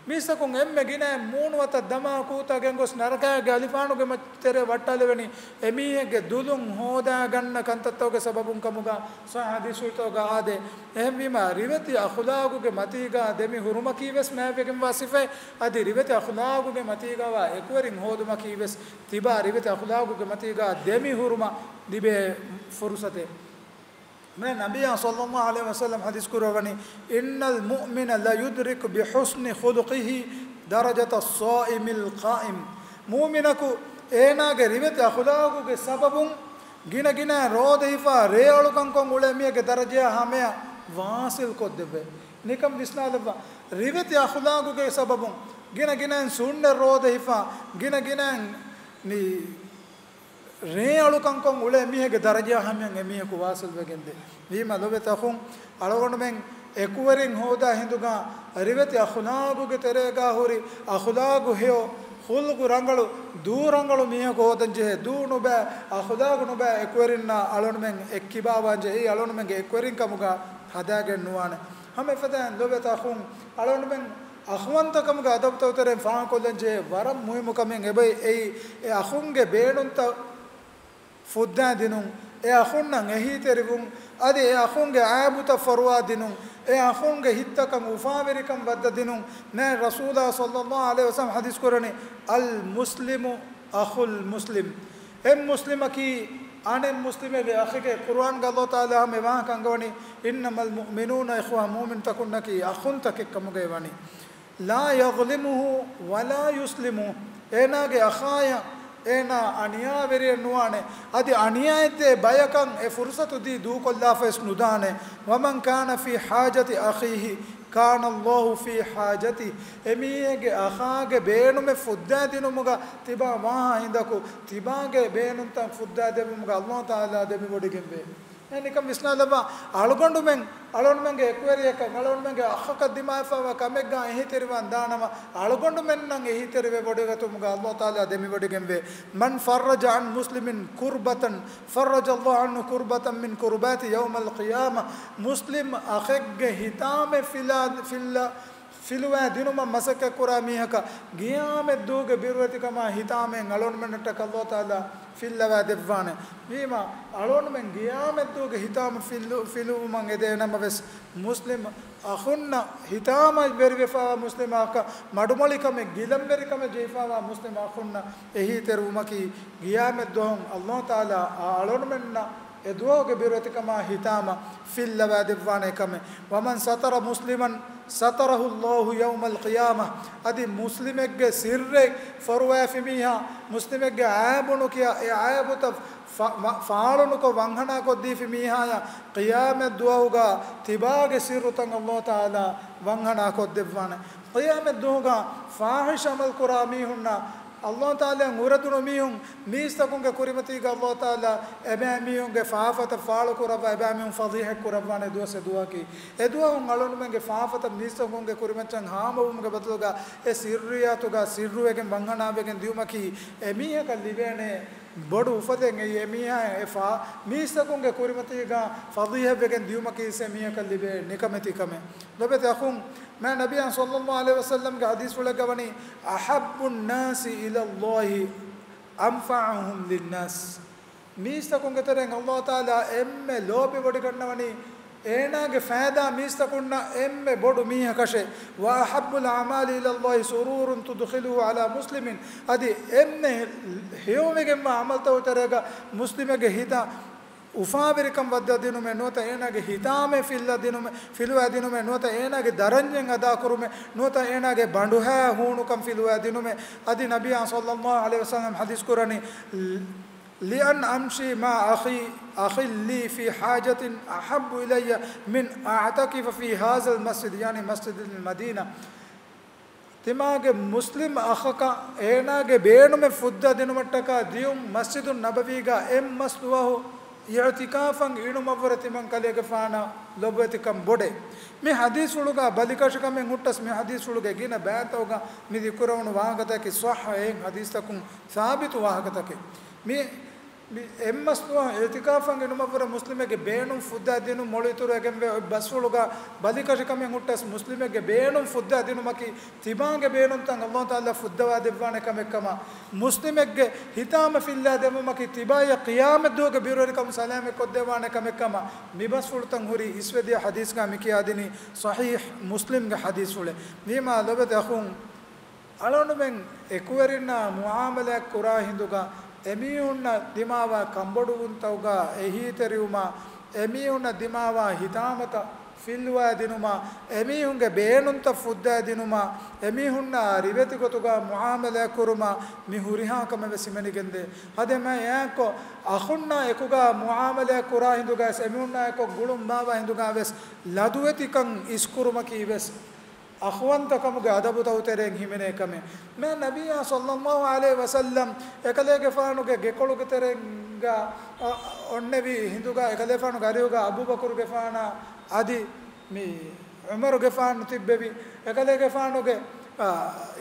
މީސްތަކުން އެންމެ ގިނައިން މޫނު ވަތަށް ދަމާ ކޫތަށް ގެންގޮސް ނަރަކާގެ އަލިފާނުގެ މަ-، ތެރެ ވައްޓާލެވެނީ އެމީހެއްގެ ދުލުން ހޯދާގަންނަ ކަންތައްތަކުގެ ސަބަބުން ކަމުގަ ޞައްޙަ ޙަދީޘްފުޅުތަކުގަ އާދޭ. އެހެންވީމާ، ރިވެތި އަޚުލާގުގެ މަތީގަ ދެމި ހުރުމަކީ ވެސް މާތްވެގެންވާ ސިފައެއް. އަދި ރިވެތި އަޚުލާގުގެ މަތީގަވާ އެކުވެރިން ހޯދުމަކީ ވެސް ތިބާ ރިވެތި އަޚުލާގުގެ މަތީގަ ދެމި ހުރުމަށް ލިބޭ ފުރުޞަތެއް. މި ނަބިއްޔާ ޞައްލައްލާހު ޢަލައިހި ވަސައްލަމަ ޙަދީޘް ކުރައްވަނީ، إن المؤمن ليدرك بحسن خلقه درجة الصائم القائم. މުއުމިނަކު އޭނާގެ ރިވެތި އަޚުލާގުގެ ސަބަބުން ގިނަ ގިނައިން ރޯދަ ހިފާ ރޭއަޅުކަންކޮށް އުޅޭ މީހެއްގެ ދަރަޖަޔާ ހަމަޔަށް ވާޞިލް ކޮށްދެއްވޭ. ނިކަން ވިސްނާލައްވާ. ރިވެތި އަޚުލާގުގެ ސަބަބުން ގިނަ ގިނައިން ސުންނަތް ރޯދަ ހިފާ، ގިނަ ގިނައިން މި ރޭއަޅުކަންކޮށް އުޅޭ މީހެއްގެ ދަރަޖަޔާ ހަމަޔަށް އެމީހަކު ވާޞިލްވެގެންދޭ. ވީމާ ލޮބުވެތި އަޚުން، އަޅުގަނޑުމެން އެކުވެރިން ހޯދާ ހިނދުގަ ރިވެތި އަޚުލާގުގެ ތެރޭގަ ހުރި އަޚުލާގު ހެޔޮ، ޚުލްޤު ރަނގަޅު، ދޫ ރަނގަޅު މީހަކު ހޯދަން ޖެހޭ. ދޫ ނުބައި، އަޚުލާގު ނުބައި އެކުވެރިންނާ އަޅުގަނޑުމެން އެއްކިބާވާން ޖެހޭ. އެއީ އަޅުގަނޑުމެންގެ އެކުވެރިން ކަމުގަ ހަދާގެން ނުވާނެ. ހަމަ އެފަދައިން ލޮބުވެތި އަޚުން، އަޅުގަނޑުމެން އަޚުވަންތަކަމުގެ އަދަބުތައް ތެރެއިން ފާހަގަކޮށްލަން ޖެހޭ ވަރަށް މުހިއްމު ކަމެއް އެބައި އެއީ، އެ އަޚުންގެ ބޭނުންތައް ފުއްދާދިނުން، އެ އަޚުންނަށް އެހީތެރިވުން، އަދި އެ އަޚުންގެ އައިބުތައް ފޮރުވާދިނުން، އެ އަޚުންގެ ހިތްތަކަށް އުފާވެރިކަން ވައްދަދިނުން. ނައި ރަސޫލާ ޞައްލައްލާހު ޢަލައިހި ވަސައްލަމަ ޙަދީޘް ކުރަނީ، المسلم أخو المسلم. އެއް މުސްލިމަކީ އަނެއް މުސްލިމެއްގެ އަޚެކޭ. ޤުރުއާންގަ ﷲ ތަޢާލާ ހަމަ އެ ވާހަކަ އަންގަވަނީ، إنما المؤمنون إخوة، މުއުމިންތަކުންނަކީ އަޚުންތަކެއް ކަމުގައި ވަނީ. لا يظلمه ولا يسلمه. އޭނާގެ އަޚާޔަށް އޭނާ އަނިޔާވެރިއެއް ނުވާނެ. އަދި އަނިޔާއެއްދޭ ބަޔަކަށް އެ ފުރުޞަތު ދީ ދޫކޮށްލާފަވެސް ނުދާނެ. ومن كان في حاجة أخيه كان الله في حاجته. އެމީހެއްގެ އަޚާގެ ބޭނުމެއް ފުއްދާދިނުމުގަ ތިބާ ވާހާ ހިނދަކު، ތިބާގެ ބޭނުންތައް ފުއްދާދެއްވުމުގަ ﷲ ތަޢާލާ ދެމިވޮޑިގެންވޭ. އެ ނިކަން ވިސްނާލައްވާ، އަޅުގަނޑުމެން، އަޅުގަނޑުމެންގެ އެކުވެރިޔަކަށް، އަޅުގަނޑުމެންގެ އަޚަކަށް ދިމާވެފައިވާ ކަމެއްގަ އެހީތެރިވާން ދާނަމަ، އަޅުގަނޑުމެންނަށް އެހީތެރިވެ ވޮޑިގަތުމުގަ ﷲ ތަޢާލާ ދެމިވޮޑިގެންވޭ. من فرج عن مسلم كربة فرج الله عنه كربة من كربات يوم القيامة. މުސްލިމް އަޚެއްގެ ހިތާމެއް ފިލާ، ފިއްލަ، ފިލުވާ ދިނުމަށް މަސައްކަތްކުރާ މީހަކަށް ގިޔާމަތްދުވަހުގެ ބިރުވެތިކަމާ ހިތާމައިން އަޅުގަނޑުމެންނަށްޓަކައި ﷲ ތަޢާލާ ފިއްލަވާ ދެއްވާނެ. ވީމާ، އަޅުގަނޑުމެން ގިޔާމަތްދުވަހުގެ ހިތާމަ ފިއްލު، ފިލުވުމަށް އެދޭނަމަވެސް، މުސްލިމް އަޚުންނަށް، ހިތާމަވެރިވެފައިވާ މުސްލިމް އަޚަކަށް، މަޑުމޮޅިކަމެއް، ގިލަންވެރިކަމެއް ޖެހިފައިވާ މުސްލިމް އަޚުންނަށް އެހީތެރިވުމަކީ، ގިޔާމަތްދުވަހު ﷲ ތަޢާލާ އަޅުގަނޑުމެންނަށް އެ ދުވަހުގެ ބިރުވެތިކަމާ ހިތާމަ ފިއްލަވާ ދެއްވާނެ ކަމެއް. ومن ستر مسلما ستره الله يوم القيامة. އަދި މުސްލިމެއްގެ ސިއްރެއް ފޮރުވާފި މީހާ، މުސްލިމެއްގެ އައިބު ނުކިޔާ، އެ އައިބުތައް ފާ-، މަ-، ފާޅުނުކޮށް ވަންހަނާކޮށްދީފި މީހާޔަށް ޤިޔާމަތް ދުވަހުގަ ތިބާގެ ސިއްރުތައް ﷲ ތަޢާލާ ވަންހަނާކޮށްދެއްވާނެ. ޤިޔާމަތް ދުވަހުގަ ފާޙިޝް ޢަމަލު ކުރާ މީހުންނަށް ﷲ ތަޢާލާ އުރެދުނު މީހުން، މީސްތަކުންގެ ކުރިމަތީގަ ﷲ ތަޢާލާ އެބައިމީހުންގެ ފާފަތައް ފާޅުކުރައްވާ، އެބައިމީހުން ފަޟީޙަތް ކުރައްވާނެ ދުވަސް އެ ދުވަހަކީ. އެ ދުވަހުން އަޅުގަނޑުމެންގެ ފާފަތައް މީސްތަކުންގެ ކުރިމައްޗަށް ހާމަވުމުގެ ބަދަލުގަ އެ ސިއްރިއްޔާތުގަ ސިއްރުވެގެން ވަންހަނާވެގެން ދިޔުމަކީ އެމީހަކަށް ލިބޭނެ ބޮޑު އުފަލެއް. އެއީ އެމީހާ އެ ފާ-، މީސްތަކުންގެ ކުރިމަތީގަ ފަޟީޙަތްވެގެން ދިޔުމަކީ އެމީހަކަށް ލިބޭ ނިކަމެތި ކަމެއް. ލޮބުވެތި އަޚުން، މާ ނަބިއްޔާ ޞައްލައްލާހު ޢަލައިހި ވަސައްލަމްގެ ޙަދީޘްފުޅެއްގަ ވަނީ، أحب الناس إلى الله أنفعهم للناس. މީސްތަކުންގެ ތެރެއިން ﷲ ތަޢާލާ އެންމެ ލޯބިވޮޑިގަންނަވަނީ، އޭނާގެ ފައިދާ މީސްތަކުންނަށް އެންމެ ބޮޑު މީހަކަށޭ. وأحب الأعمال إلى الله سرور تدخله على مسلم. އަދި އެންމެ ހެޔޮވެގެންވާ ޢަމަލުތަކުގެ ތެރޭގަ މުސްލިމެއްގެ ހިތަށް އުފާވެރިކަން ވައްދަދިނުމޭ، ނުވަތަ އޭނާގެ ހިތާމަ ފިއްލަދިނުމޭ، ފިލުވާދިނުމޭ، ނުވަތަ އޭނާގެ ދަރަންޏެއް އަދާކުރުމޭ، ނުވަތަ އޭނާގެ ބަނޑުހައި ހޫނުކަން ފިލުވާދިނުމޭ. އަދި ނަބިއްޔާ ޞައްލައްލާހު ޢަލައިހި ވަސައްލަމް ޙަދީޘް ކުރަނީ، لأن أمشي مع أخي، أخي لي في حاجة أحب إلي من أعتكف في هذا المسجد، يعني مسجد المدينة. ތިމާގެ މުސްލިމް އަޚަކަށް އޭނާގެ ބޭނުމެއް ފުއްދައިދިނުމަށްޓަކާ ދިޔުން މަސްޖިދުއް ނަބަވީގަ އެއް މަސް ދުވަހު އިޢުތިކާފަށް އިނުމަށްވުރެ ތިމަން ކަލޭގެފާނަށް ލޮބުވެތިކަން ބޮޑޭ. މި ޙަދީޘްފުޅުގަ ބަލިކަށިކަމެއް ހުއްޓަސް މި ޙަދީޘްފުޅުގެ ގިނަ ބައިތަކުގަ މި ޛިކުރެވުނު ވާހަކަތަކީ ޞައްޙަ އެހެން ޙަދީޘްތަކުން ސާބިތު ވާހަކަތަކެއް. މި މި އެއްމަސް ދުވަހު އިޢުތިކާފަށް އިނުމަށްވުރެ މުސްލިމެއްގެ ބޭނުން ފުއްދައިދިނުން މޮޅު އިތުރުވެގެންވޭ. އޮތް ބަސްފުޅުގަ ބަލިކަށިކަމެއް ހުއްޓަސް މުސްލިމެއްގެ ބޭނުން ފުއްދައިދިނުމަކީ ތިބާގެ ބޭނުންތައް ﷲ ތަޢާލާ ފުއްދަވާދެއްވާނެ ކަމެއްކަމަށް، މުސްލިމެއްގެ ހިތާމަ ފިއްލާދެއްވުމަކީ ތިބާއަށް ޤިޔާމަތްދުވަހުގެ ބިރުވެރިކަމުން ސަލާމަތްކޮށްދެއްވާނެ ކަމެއްކަމަށް މި ބަސްފުޅުތައް ހުރީ އިސްވެދިޔަ ޙަދީޘްގަ މި ކިޔާދިނީ ޞަޙީޙް މުސްލިމްގެ ޙަދީޘްފުޅެއް. ވީމާ ލޮބުވެތި އަޚުން، އަޅުގަނޑުމެން އެކުވެރިންނާ މުޢާމަލާތް ކުރާ ހިނދުގަ އެމީހުންނަށް ދިމާވާ ކަންބޮޑުވުންތަކުގަ އެހީތެރިވުމާ އެމީހުންނަށް ދިމާވާ ހިތާމަތައް ފިއްލުވައިދިނުމާ، އެމީހުންގެ ބޭނުންތައް ފުއްދައިދިނުމާ، އެމީހުންނާ ރިވެތި ގޮތުގަ މުޢާމަލާތް ކުރުމާ، މި ހުރިހާ ކަމެއް ވެސް ހިމެނިގެންދޭ. އަދި އެމާ އެއާއެއްކޮށް އަޚުންނާ އެކުގަ މުޢާމަލާތް ކުރާ ހިނދުގަވެސް، އެމީހުންނާ އެކޮށް ގުޅުން ބާއްވާ ހިނދުގަވެސް، ލަދުވެތިކަން އިސްކުރުމަކީ ވެސް އަޚުވަންތަކަމުގެ އަދަބުތަކުގެ ތެރެއިން ހިމެނޭ ކަމެއް. މާ ނަބިއްޔާ ޞައްލައްލާހު ޢަލައިހި ވަސައްލަމް އެކަލޭގެފާނުގެ ގެކޮޅުގެ ތެރެއިން އޮންނެވި ހިނދުގަ، އެކަލޭފާނުގެ އަރިހުގަ އަބޫބަކުރުގެފާނާ އަދި މި ޢުމަރުގެފާނު ތިއްބެވި. އެކަލޭގެފާނުގެ، އާ،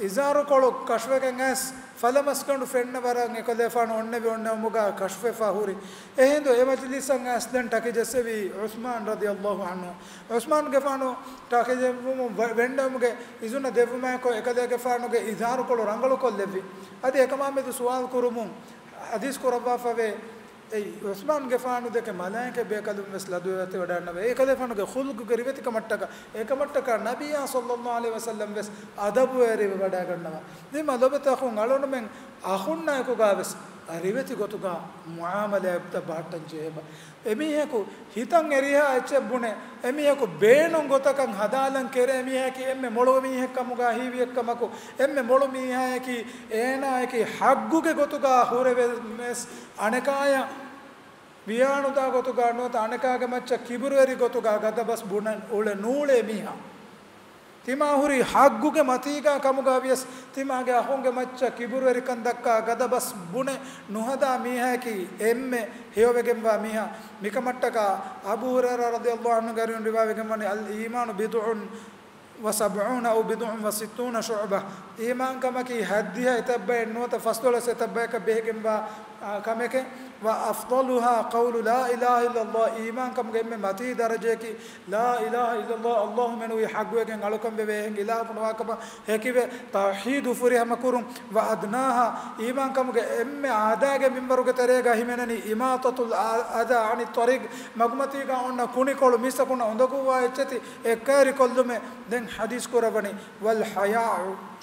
އިޒާރުކޮޅު ކަޝްފެގެން އައިސް ފަލަމަސްގަނޑު ފެންނަ ވަރަށް އެކަލޭފާނު އޮންނެވި އޮންނެވުމުގަ ކަޝްފެފަ ހުރި. އެހިނދު އެ މަޖިލީސަށް އައިސް ދެން ޓަކި ޖެއްސެވީ ޢުސްމާން ރަޟިޔައްލާހު ޢަންހު. ޢުސްމާންގެފާނު ޓަކި ޖެއްސެވުމުން ވެ-، ވެންނެވުމުގެ އިޒުނަ ދެއްވުމާއެކު އެކަލޭގެފާނުގެ އިޒާރުކޮޅު ރަނގަޅުކޮށްލެއްވި. އަދި އެކަމާމެދު ސުވާލު ކުރުމުން ޙަދީޘް ކުރައްވާފަވޭ، އެއީ ޢުސްމާންގެފާނު ދެކެ މަލާއިކަ ބޭކަލުން ވެސް ލަދުވެވަޑައިގަންނަވަ. އެކަލޭފާނުގެ ޚުލްޤުގެ ރިވެތިކަމަށްޓަކާ، އެކަމަށްޓަކާ ނަބިއްޔާ ޞައްލައްލާހު ޢަލައިހި ވަސައްލަމް ވެސް އަދަބުވެރިވެވަޑައިގަންނަވަ. ދިމާ ލޮބުވެތި އަޚުން އަޅުގަނޑުމެން އަޚުންނާ އެކުގަވެސް ރިވެތި ގޮތުގަ މުޢާމަލާތްތައް ބަހައްޓަން ޖެހޭބަ. އެމީހަކު ހިތަށް އެރިހާ އެއްޗެއް ބުނެ، އެމީހަކު ބޭނުން ގޮތަކަށް ހަދާލަން ކެރޭ، އެމީހަކީ އެންމެ މޮޅު މީހެއްކަމުގަ ހީވިއެއްކަމަކު، އެންމެ މޮޅު މީހާއަކީ އޭނާއަކީ ޙައްޤުގެ ގޮތުގަ ހުރެވެމެސް އަނެކާޔަށް ވިޔާނުދާ ގޮތުގަ ނުވަތަ އަނެކާގެ މައްޗަށް ކިބުރުވެރި ގޮތުގަ ގަދަބަސް ބުނަން އުޅެ ނޫޅޭ މީހާ. ތިމާ ހުރީ ޙައްޤުގެ މަތީގަ ކަމުގަ ވިޔަސް، ތިމާގެ އަޚުންގެ މައްޗަށް ކިބުރުވެރިކަން ދައްކާ ގަދަބަސް ބުނެ ނުހަދާ މީހާއަކީ އެންމެ ހެޔޮވެގެންވާ މީހާ. މިކަމަށްޓަކާ އަބޫ ހުރައިރާ ރަޟިޔައްލާހު ޢަންހުގެ އަރިހުން ރިވާވެގެންވަނީ، الإيمان بضع وسبعون أو بضع وستون شعبة. އީމާންކަމަކީ ހައްދިހަ އެތައްބައެއް ނުވަތަ ފަސްދޮޅަސް އެތައްބަޔަކަށް ބެހިގެންވާ، އާ، ކަމެކޭ. وأفضلها قول لا إله إلا الله. އީމާންކަމުގެ އެންމެ މަތީ ދަރަޖަޔަކީ لا إله إلا الله، އައްލާހު މެނުވީ ޙައްޤުވެގެން އަޅުކަން ވެވޭ އެހެން އިލާހަކު ނުވާކަމަށް ހެކިވެ ތައުޙީދު ފުރިހަމަކުރުން. وأدناها، އީމާންކަމުގެ އެންމެ އާދައިގެ މިންވަރުގެ ތެރޭގަ ހިމެނެނީ إماطة الأذى عن الطريق، މަގުމަތީގަ އޮންނަ ކުނިކޮޅު މީސްތަކުންނަށް އުނދަގޫވާ އެއްޗެތި އެއްކައިރިކޮށްލުމެއް. ދެން ޙަދީޘް ކުރައްވަނީ، والحياء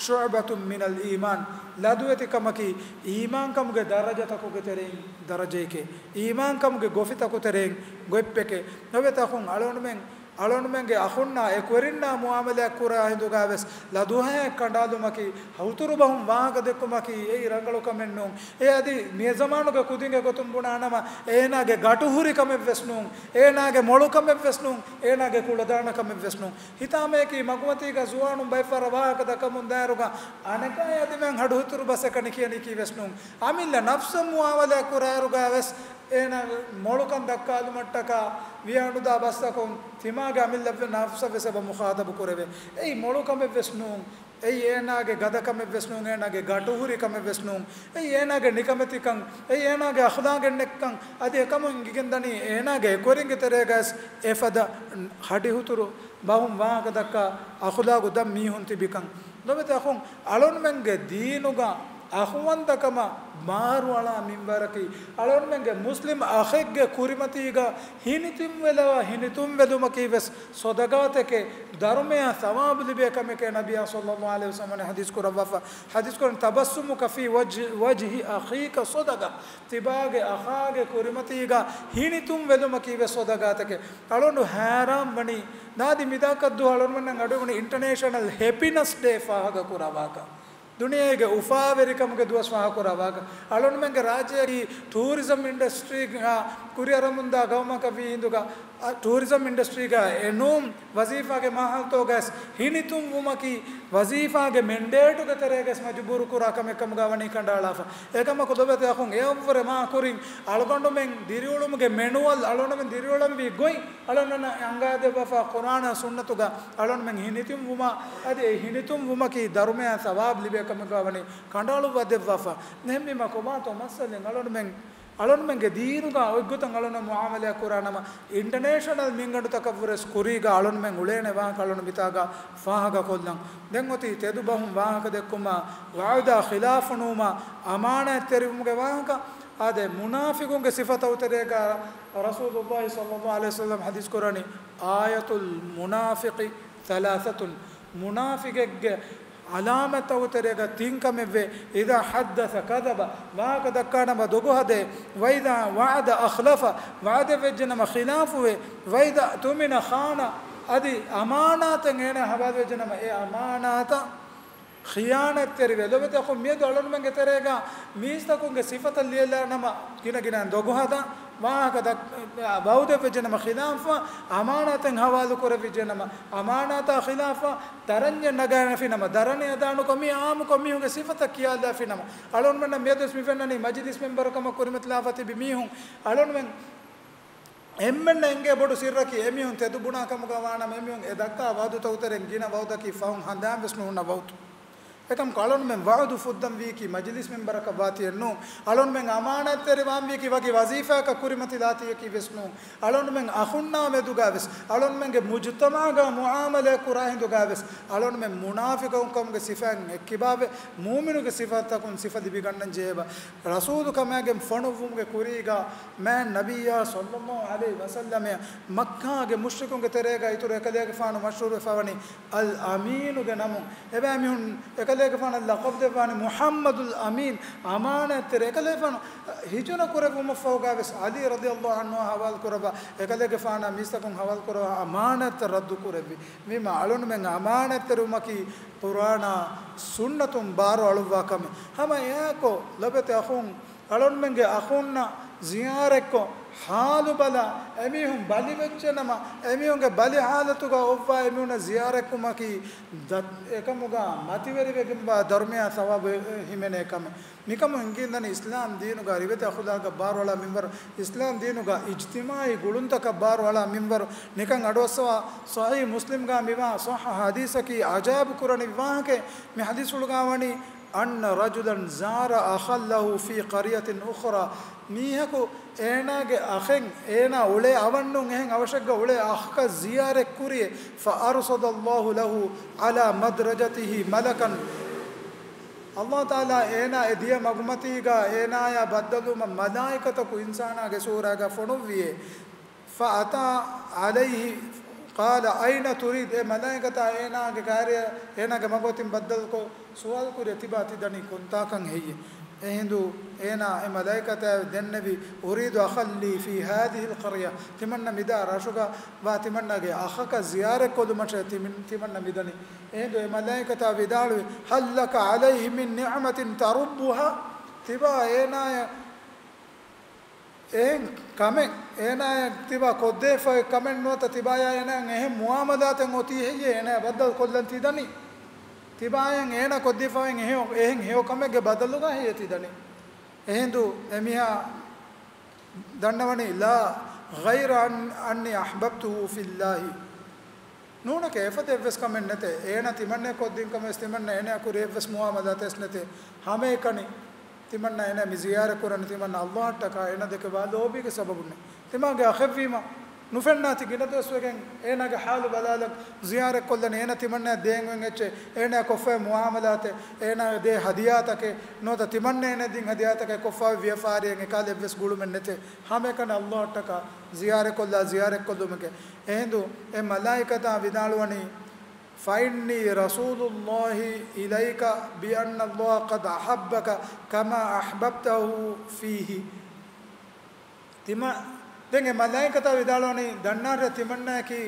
شعبة من الإيمان، ލަދުވެތިކަމަކީ އީމާންކަމުގެ ދަރަޖަތަކުގެ ތެރެއިން ދަރަޖައެކޭ، އީމާންކަމުގެ ގޮފިތަކުގެ ތެރެއިން ގޮތްޕެކޭ. ލޮބުވެތި އަޚުން އަޅުގަނޑުމެން އަޅުގަނޑުމެންގެ އަޚުންނާ އެކުވެރިންނާ މުޢާމަލާތް ކުރާ ހިނދުގަވެސް ލަދުވަހައެއް ކަނޑާލުމަކީ، ހުތުރު ބަހުން ވާހަކަ ދެއްކުމަކީ އެއީ ރަނގަޅު ކަމެއް ނޫން. އެ އަދި މި ޒަމާނުގެ ކުދިންގެ ގޮތުން ބުނާނަމަ، އޭނާގެ ގަޓުހުރި ކަމެއް ވެސް ނޫން، އޭނާގެ މޮޅު ކަމެއް ވެސް ނޫން، އޭނާގެ ކުޅަދާނަ ކަމެއް ވެސް ނޫން. ހިތާމަޔަކީ މަގުމަތީގަ ޒުވާނުން ބައެއްފަހަރަށް ވާހަކަ ދައްކަމުން ދާއިރުގަ އަނެކާ އަދި މެން ހަޑު ހުތުރު ބަސް އެކަނި ކިޔަނީކީ ވެސް ނޫން. އަމިއްލަ ނަފްސަށް މުޢާމަލާތް ކުރާއިރުގަ ވެސް އޭނާ މޮޅުކަން ދައްކާލުމަށްޓަކާ ވިޔާނުދާ ބަސްތަކުން ތިމާގެ އަމިއްލަ ނަފްސަށް ވެސް އެބަ މުޚާޠަބު ކުރެވޭ. އެއީ މޮޅު ކަމެއް ވެސް ނޫން. އެއީ އޭނާގެ ގަދަ ކަމެއް ވެސް ނޫން، އޭނާގެ ގަޓުހުރި ކަމެއް ވެސް ނޫން. އެއީ އޭނާގެ ނިކަމެތިކަން، އެއީ އޭނާގެ އަޚުލާގެއް ނެތްކަން. އަދި އެކަމުން އެނގިގެންދަނީ އޭނާގެ އެކުވެރިންގެ ތެރޭގަވެސް އެފަދަ ހަޑިހުތުރު ބަހުން ވާހަކަ ދައްކާ އަޚުލާގު ދަށް މީހުން ތިބިކަން. ލޮބުވެތި އަޚުން، އަޅުގަނޑުމެންގެ ދީނުގަ އަޚުވަންތަކަމަށް ބާރުއަޅާ މިންވަރަކީ، އަޅުގަނޑުމެންގެ މުސްލިމް އަޚެއްގެ ކުރިމަތީގަ ހިނިތުންވެލަވާ، ހިނިތުންވެލުމަކީ ވެސް ޞަދަޤާތެކޭ، ދަރުމަޔާ ޘަވާބު ލިބޭ ކަމެކޭ. ނަބިއްޔާ ޞައްލައްލާހު ޢަލައިހި ވަސައްލަމަ ޙަދީޘް ކުރައްވާފަ، ޙަދީޘް ކުރަން، تبسمك في وجه، وجه أخيك صدقة. ތިބާގެ އަޚާގެ ކުރިމަތީގަ ހިނިތުންވެލުމަކީ ވެސް ޞަދަޤާތެކޭ. އަޅުގަނޑު ހައިރާން ވަނީ، ނާދި މިދާކަށްދުވަހު އަޅުގަނޑުމެންނަށް އަޑުއިވުނީ އިންޓަރނޭޝަނަލް ހެޕިނަސް ޑޭ ފާހަގަ ކުރާ ވާހަކަ. ދުނިޔޭގެ އުފާވެރިކަމުގެ ދުވަސް ފާހަގަ ކުރާ ވާހަކަ. އަޅުގަނޑުމެންގެ ރާއްޖެއަކީ ޓޫރިޒަމް އިންޑަސްޓްރީގަ ކުރިއަރަމުންދާ ގައުމަކަށް ވީ ހިނދުގަ، އަ، ޓޫރިޒަމް އިންޑަސްޓްރީގަ އެނޫން ވަޒީފާގެ މާހައްލުތަކުގަވެސް ހިނިތުންވުމަކީ ވަޒީފާގެ މެންޑޭޓުގެ ތެރޭގަވެސް މަޖުބޫރު ކުރާ ކަމެއް ކަމުގަ ވަނީ ކަނޑައަޅާފަ. އެކަމަކު ލޮބުވެތި އަޚުން، އެއަށްވުރެ މާ ކުރިން އަޅުގަނޑުމެން ދިރިއުޅުމުގެ މެނުއަލް، އަޅުގަނޑުމެން ދިރިއުޅެންވީ ގޮތް، އަޅުގަނޑުމެންނަށް އަންގާދެއްވާފަ ޤުރްއާނާ ސުންނަތުގަ އަޅުގަނޑުމެން ހިނިތުންވުމާ އަދި އެ ހިނިތުންވުމަކީ ދަރުމަޔާ ޘަވާބު ލިބޭ ކަމެއްގަ ވަނީ ކަނޑައަޅުއްވާ ދެއްވާފަ. އެހެންވީމަ ކޮބާތޯ މައްސަލައެއް؟ އަޅުގަނޑުމެން، އަޅުގަނޑުމެންގެ ދީނުގަ އޮތްގޮތަށް އަޅުގަނޑު މުޢާމަލާތް ކުރާނަމަ، އިންޓަރނޭޝަނަލް މިންގަނޑުތަކަށްވުރެސް ކުރީގަ އަޅުގަނޑުމެން އުޅޭނެ ވާހަކަ އަޅުގަނޑު މިތާގަ ފާހަގަކޮށްލަން. ދެން އޮތީ ތެދު ބަހުން ވާހަކަ ދެއްކުމާ، ވަޢުދާ ޚިލާފު ނުވުމާ، އަމާނާތްތެރިވުމުގެ ވާހަކަ. އާދެ، މުނާފިޤުންގެ ޞިފަތަކުގެ ތެރޭގަ ރަސޫލުﷲ ޞައްލަﷲު ޢަލައިހި ވަސައްލަމަ ޙަދީޘް ކުރަނީ، آية المنافق ثلاثة، މުނާފިޤެއްގެ ޢަލާމަތްތަކުގެ ތެރޭގަ ތިން ކަމެއްވޭ. إذا حدث كذب، ވާހަކަ ދައްކާ ނަމަ ދޮގު ހަދޭ. وإذا وعد أخلف، ވަޢުދެއް ވެއްޖެ ނަމަ ޚިލާފުވޭ. وإذا اؤتمن خان، އަދި އަމާނާތެއް އޭނާ ހަވާލުވެއްޖެ ނަމަ އެ އަމާނާތަށް ޚިޔާނަތްތެރިވޭ. ލޮބުވެތި އަޚުން، މިއަދު އަޅުންމެންގެ ތެރޭގަ މީސްތަކުންގެ ސިފަތައް ލިޔެލާ ނަމަ ގިނަ ގިނައިން ދޮގު ހަދާ، ވާހަކަ ދައް-، ވަޢުދެއް ވެއްޖެ ނަމަ ޚިލާފަށް، އަމާނާތެއް ހަވާލު ކުރެވިއްޖެ ނަމަ އަމާނާތާ ޚިލާފަށް، ދަރަންޏެއް ނަގާނެފި ނަމަ، ދަރަނި އަދާނުކޮށް މީ އާއްމުކޮށް މީހުންގެ ސިފަތައް ކިޔާލާފި ނަމަ، އަޅުންމެންނަށް މިއަދުވެސް މި ފެންނަނީ މަޖިލިސް މެންބަރު ކަމަށް ކުރިމަތިލާފަ ތިބި މީހުން. އަޅުންމެން އެންމެންނަށް އެނގޭ ބޮޑު ސިއްރަކީ، އެމީހުން ތެދު ބުނާ ކަމުގަ ވާނަމަ، އެމީހުން އެ ދައްކާ ވަޢުދުތަކުގެ ތެރެއިން ގިނަ ވަޢުދަކީ ފަހުން ހަނދާން ވެސް ނުހުންނަ ވަޢުދު. އެކަމަކު އަޅުންމެން ވަޢުދު ފުއްދަން ވީކީ މަޖިލިސް މެންބަރަކަށް ވާތީއެއް ނޫން. އަޅުންމެން އަމާނާތްތެރިވާން ވީކީ ވަކި ވަޒީފާއަކަށް ކުރިމަތިލާތީއަކީ ވެސް ނޫން. އަޅުންމެން އަޚުންނާ މެދުގަ ވެސް، އަޅުންމެންގެ މުޖުތަމަޢުގަ މުޢާމަލާތް ކުރާ ހިނދުގަ ވެސް، އަޅުންމެން މުނާފިޤުން ކަމުގެ ސިފައިން އެއްކިބާވެ، މުއުމިނުގެ ސިފަތަކުން ސިފަ ލިބިގަންނަން ޖެހޭބަ. ރަސޫލު ކަމާގެން ފޮނުއްވުމުގެ ކުރީގަ މާތް ނަބިއްޔާ ޞައްލައްލާހު ޢަލައިހި ވަސައްލަމައަށް މައްކާގެ މުޝްރިކުންގެ ތެރޭގަ އިތުރު އެކަލޭގެފާނު މަޝްހޫރުވެފަވަނީ އަލް އަމީނުގެ ނަމުން. އެބައިމީހުން އެކަލޭގެފާނަށް ލަޤަބު ދެއްވާނެ މުޙައްމަދުލް އަމީން، އަމާނާތްތެރި. އެކަލޭގެފާނު ހިޖުރަ ކުރެއްވުމަށްފަހުގަ ވެސް ޢަލީ ރަޟިޔައްލާހު ޢަންހުއާ ޙަވާލު ކުރައްވާ، އެކަލޭގެފާނާ މީސްތަކުން ޙަވާލު ކުރައްވާ އަމާނާތްތައް ރައްދު ކުރެއްވި. ވީމާ އަޅުންމެން އަމާނާތްތެރިވުމަކީ ޤުރްއާނާ ސުންނަތުން ބާރު އަޅުއްވާ ކަމެއް. ހަމަ އެއާއެކު ލޮބުވެތި އަޚުން، އަޅުންމެންގެ އަޚުންނަށް ޒިޔާރަތްކޮށް، ޙާލު ބަލާ، އެމީހުން ބަލިވެއްޖެ ނަމަ، އެމީހުންގެ ބަލި ޙާލަތުގަ އޮއްވާ އެމީހުންނަށް ޒިޔާރަތްކުރުމަކީ ދަ-، އެކަމުގަ މަތިވެރިވެގެންވާ ދަރުމަޔާ ޘަވާބު ހިމެނޭ ކަމެއް. މިކަމުން އެނގިގެންދަނީ އިސްލާމް ދީނުގަ ރިވެތި އަޚުލާގަށް ބާރުއަޅާ މިންވަރު، އިސްލާމް ދީނުގަ އިޖްތިމާޢީ ގުޅުންތަކަށް ބާރުއަޅާ މިންވަރު، ނިކަން އަޑުއައްސަވާ ޞަޙީޙު މުސްލިމްގަ މިވާ ޞައްޙަ ޙަދީޘަކީ އަޖައިބު ކުރަނިވި ވާހަކައެއް. މި ޙަދީޘްފުޅުގަ ވަނީ، أن رجلا زار أخا له في قرية أخرى، މީހަކު އޭނާގެ އަޚެއް، އޭނާ އުޅޭ އަވަށްނޫން އެހެން އަވަށެއްގަ އުޅޭ އަޚަކަށް ޒިޔާރަތް ކުރިއޭ، فأرصد الله له على مدرجته ملكا، ﷲ ތަޢާލާ އޭނާ އެ ދިޔަ މަގުމަތީގަ އޭނާޔާ ބައްދަލުވުމަށް މަލާއިކަތަކު އިންސާނާގެ ސޫރާގަ ފޮނުއްވިއޭ. فأتى عليه قال أين تريد؟ އެ މަލާއިކަތާ އޭނާގެ ކާރިޔަށް، އޭނާގެ މަގުމަތިން ބައްދަލުކޮށް ސުވާލު ކުރިއަށް ތިބާ ތި ދަނީ ކޮންތާކަށް ހެއްޔޭ؟ އެހިނދު އޭނާ އެ މަލާއިކަތާ ދެންނެވި أريد أخا لي في هذه القرية، ތިމަންނަ މިދާ ރަށުގަ ވާ ތިމަންނަގެ އަޚަކަށް ޒިޔާރަތްކޮށްލުމަށޭ ތިމި-، ތިމަންނަ މިދަނީ. އެހިނދު އެ މަލާއިކަތާ ވިދާޅުވި، هل لك عليه من نعمة تربها؟ ތިބާ އޭނާޔަށް އެހެން ކަމެއް އޭނާޔަށް ތިބާ ކޮށްދެވިފައި ކަމެއް ނުވަތަ ތިބާޔާ އޭނާއަށް އެހެން މުޢާމަލާތެއް އޮތީ ހެއްޔޭ އޭނާޔަށް ބައްދަލު ކޮށްލަން ތި ދަނީ؟ ތިބާޔަށް އޭނާ ކޮށްދީފައި އެހެން، އެހެން ހެޔޮ ކަމެއްގެ ބަދަލުގަ ހެއްޔޭ ތި ދަނީ؟ އެހިނދު އެމީހާ ދަންނަވަނީ، لا، غير أن، أني أحببته في الله. ނޫނެކޭ، އެފަދަ އެއްވެސް ކަމެއް ނެތޭ. އޭނާ ތިމަންނަޔަށް ކޮށްދިން ކަމެއް ވެސް ތިމަންނަ އޭނާ ކުރި އެއްވެސް މުޢާމަލާތެއް ވެސް ނެތޭ. ހަމައެކަނި ތިމަންނަ އޭނާ މި ޒިޔާރަތް ކުރަނީ ތިމަންނަ ﷲ އަށްޓަކާ އޭނާ ދެކެ ވާ ލޯބީގެ ސަބަބުންނޭ. ތިމާގެ އަޚެއްވީމަ ނުފެންނާތި ގިނަ ދުވަސްވެގެން އޭނާގެ ޙާލު ބަލާލަން ޒިޔާރަތް ކޮށްލަނީ. އޭނާ ތިމަންނަޔަށް ދޭން އޮތް އެއްޗެއް، އޭނާ ކޮށްފައި މުޢާމަލާތެއް، އޭނާ ދޭ ހަދިޔާތަކެއް ނުވަތަ ތިމަންނަ އޭނާ ދިން ހަދިޔާތަކެއް ކޮށްފައި ވިޔަފާރިއެއް އެކާލެއްވެސް ގުޅުމެއް ނެތޭ. ހަމައެކަނި ﷲ އަށްޓަކާ ޒިޔާރަތްކޮށްލާ ޒިޔާރަތްކޮށްލުމެކޭ. އެހިނދު އެ މަލާއިކަތާ ވިދާޅުވަނީ، فإني رسول الله إليك بأن الله قد أحبك كما أحببته فيه. ތިމަ-، ދެން އެ މަލާއިކަތާ ވިދާޅުވަނީ، ދަންނާށޭ ތިމަންނަޔަކީ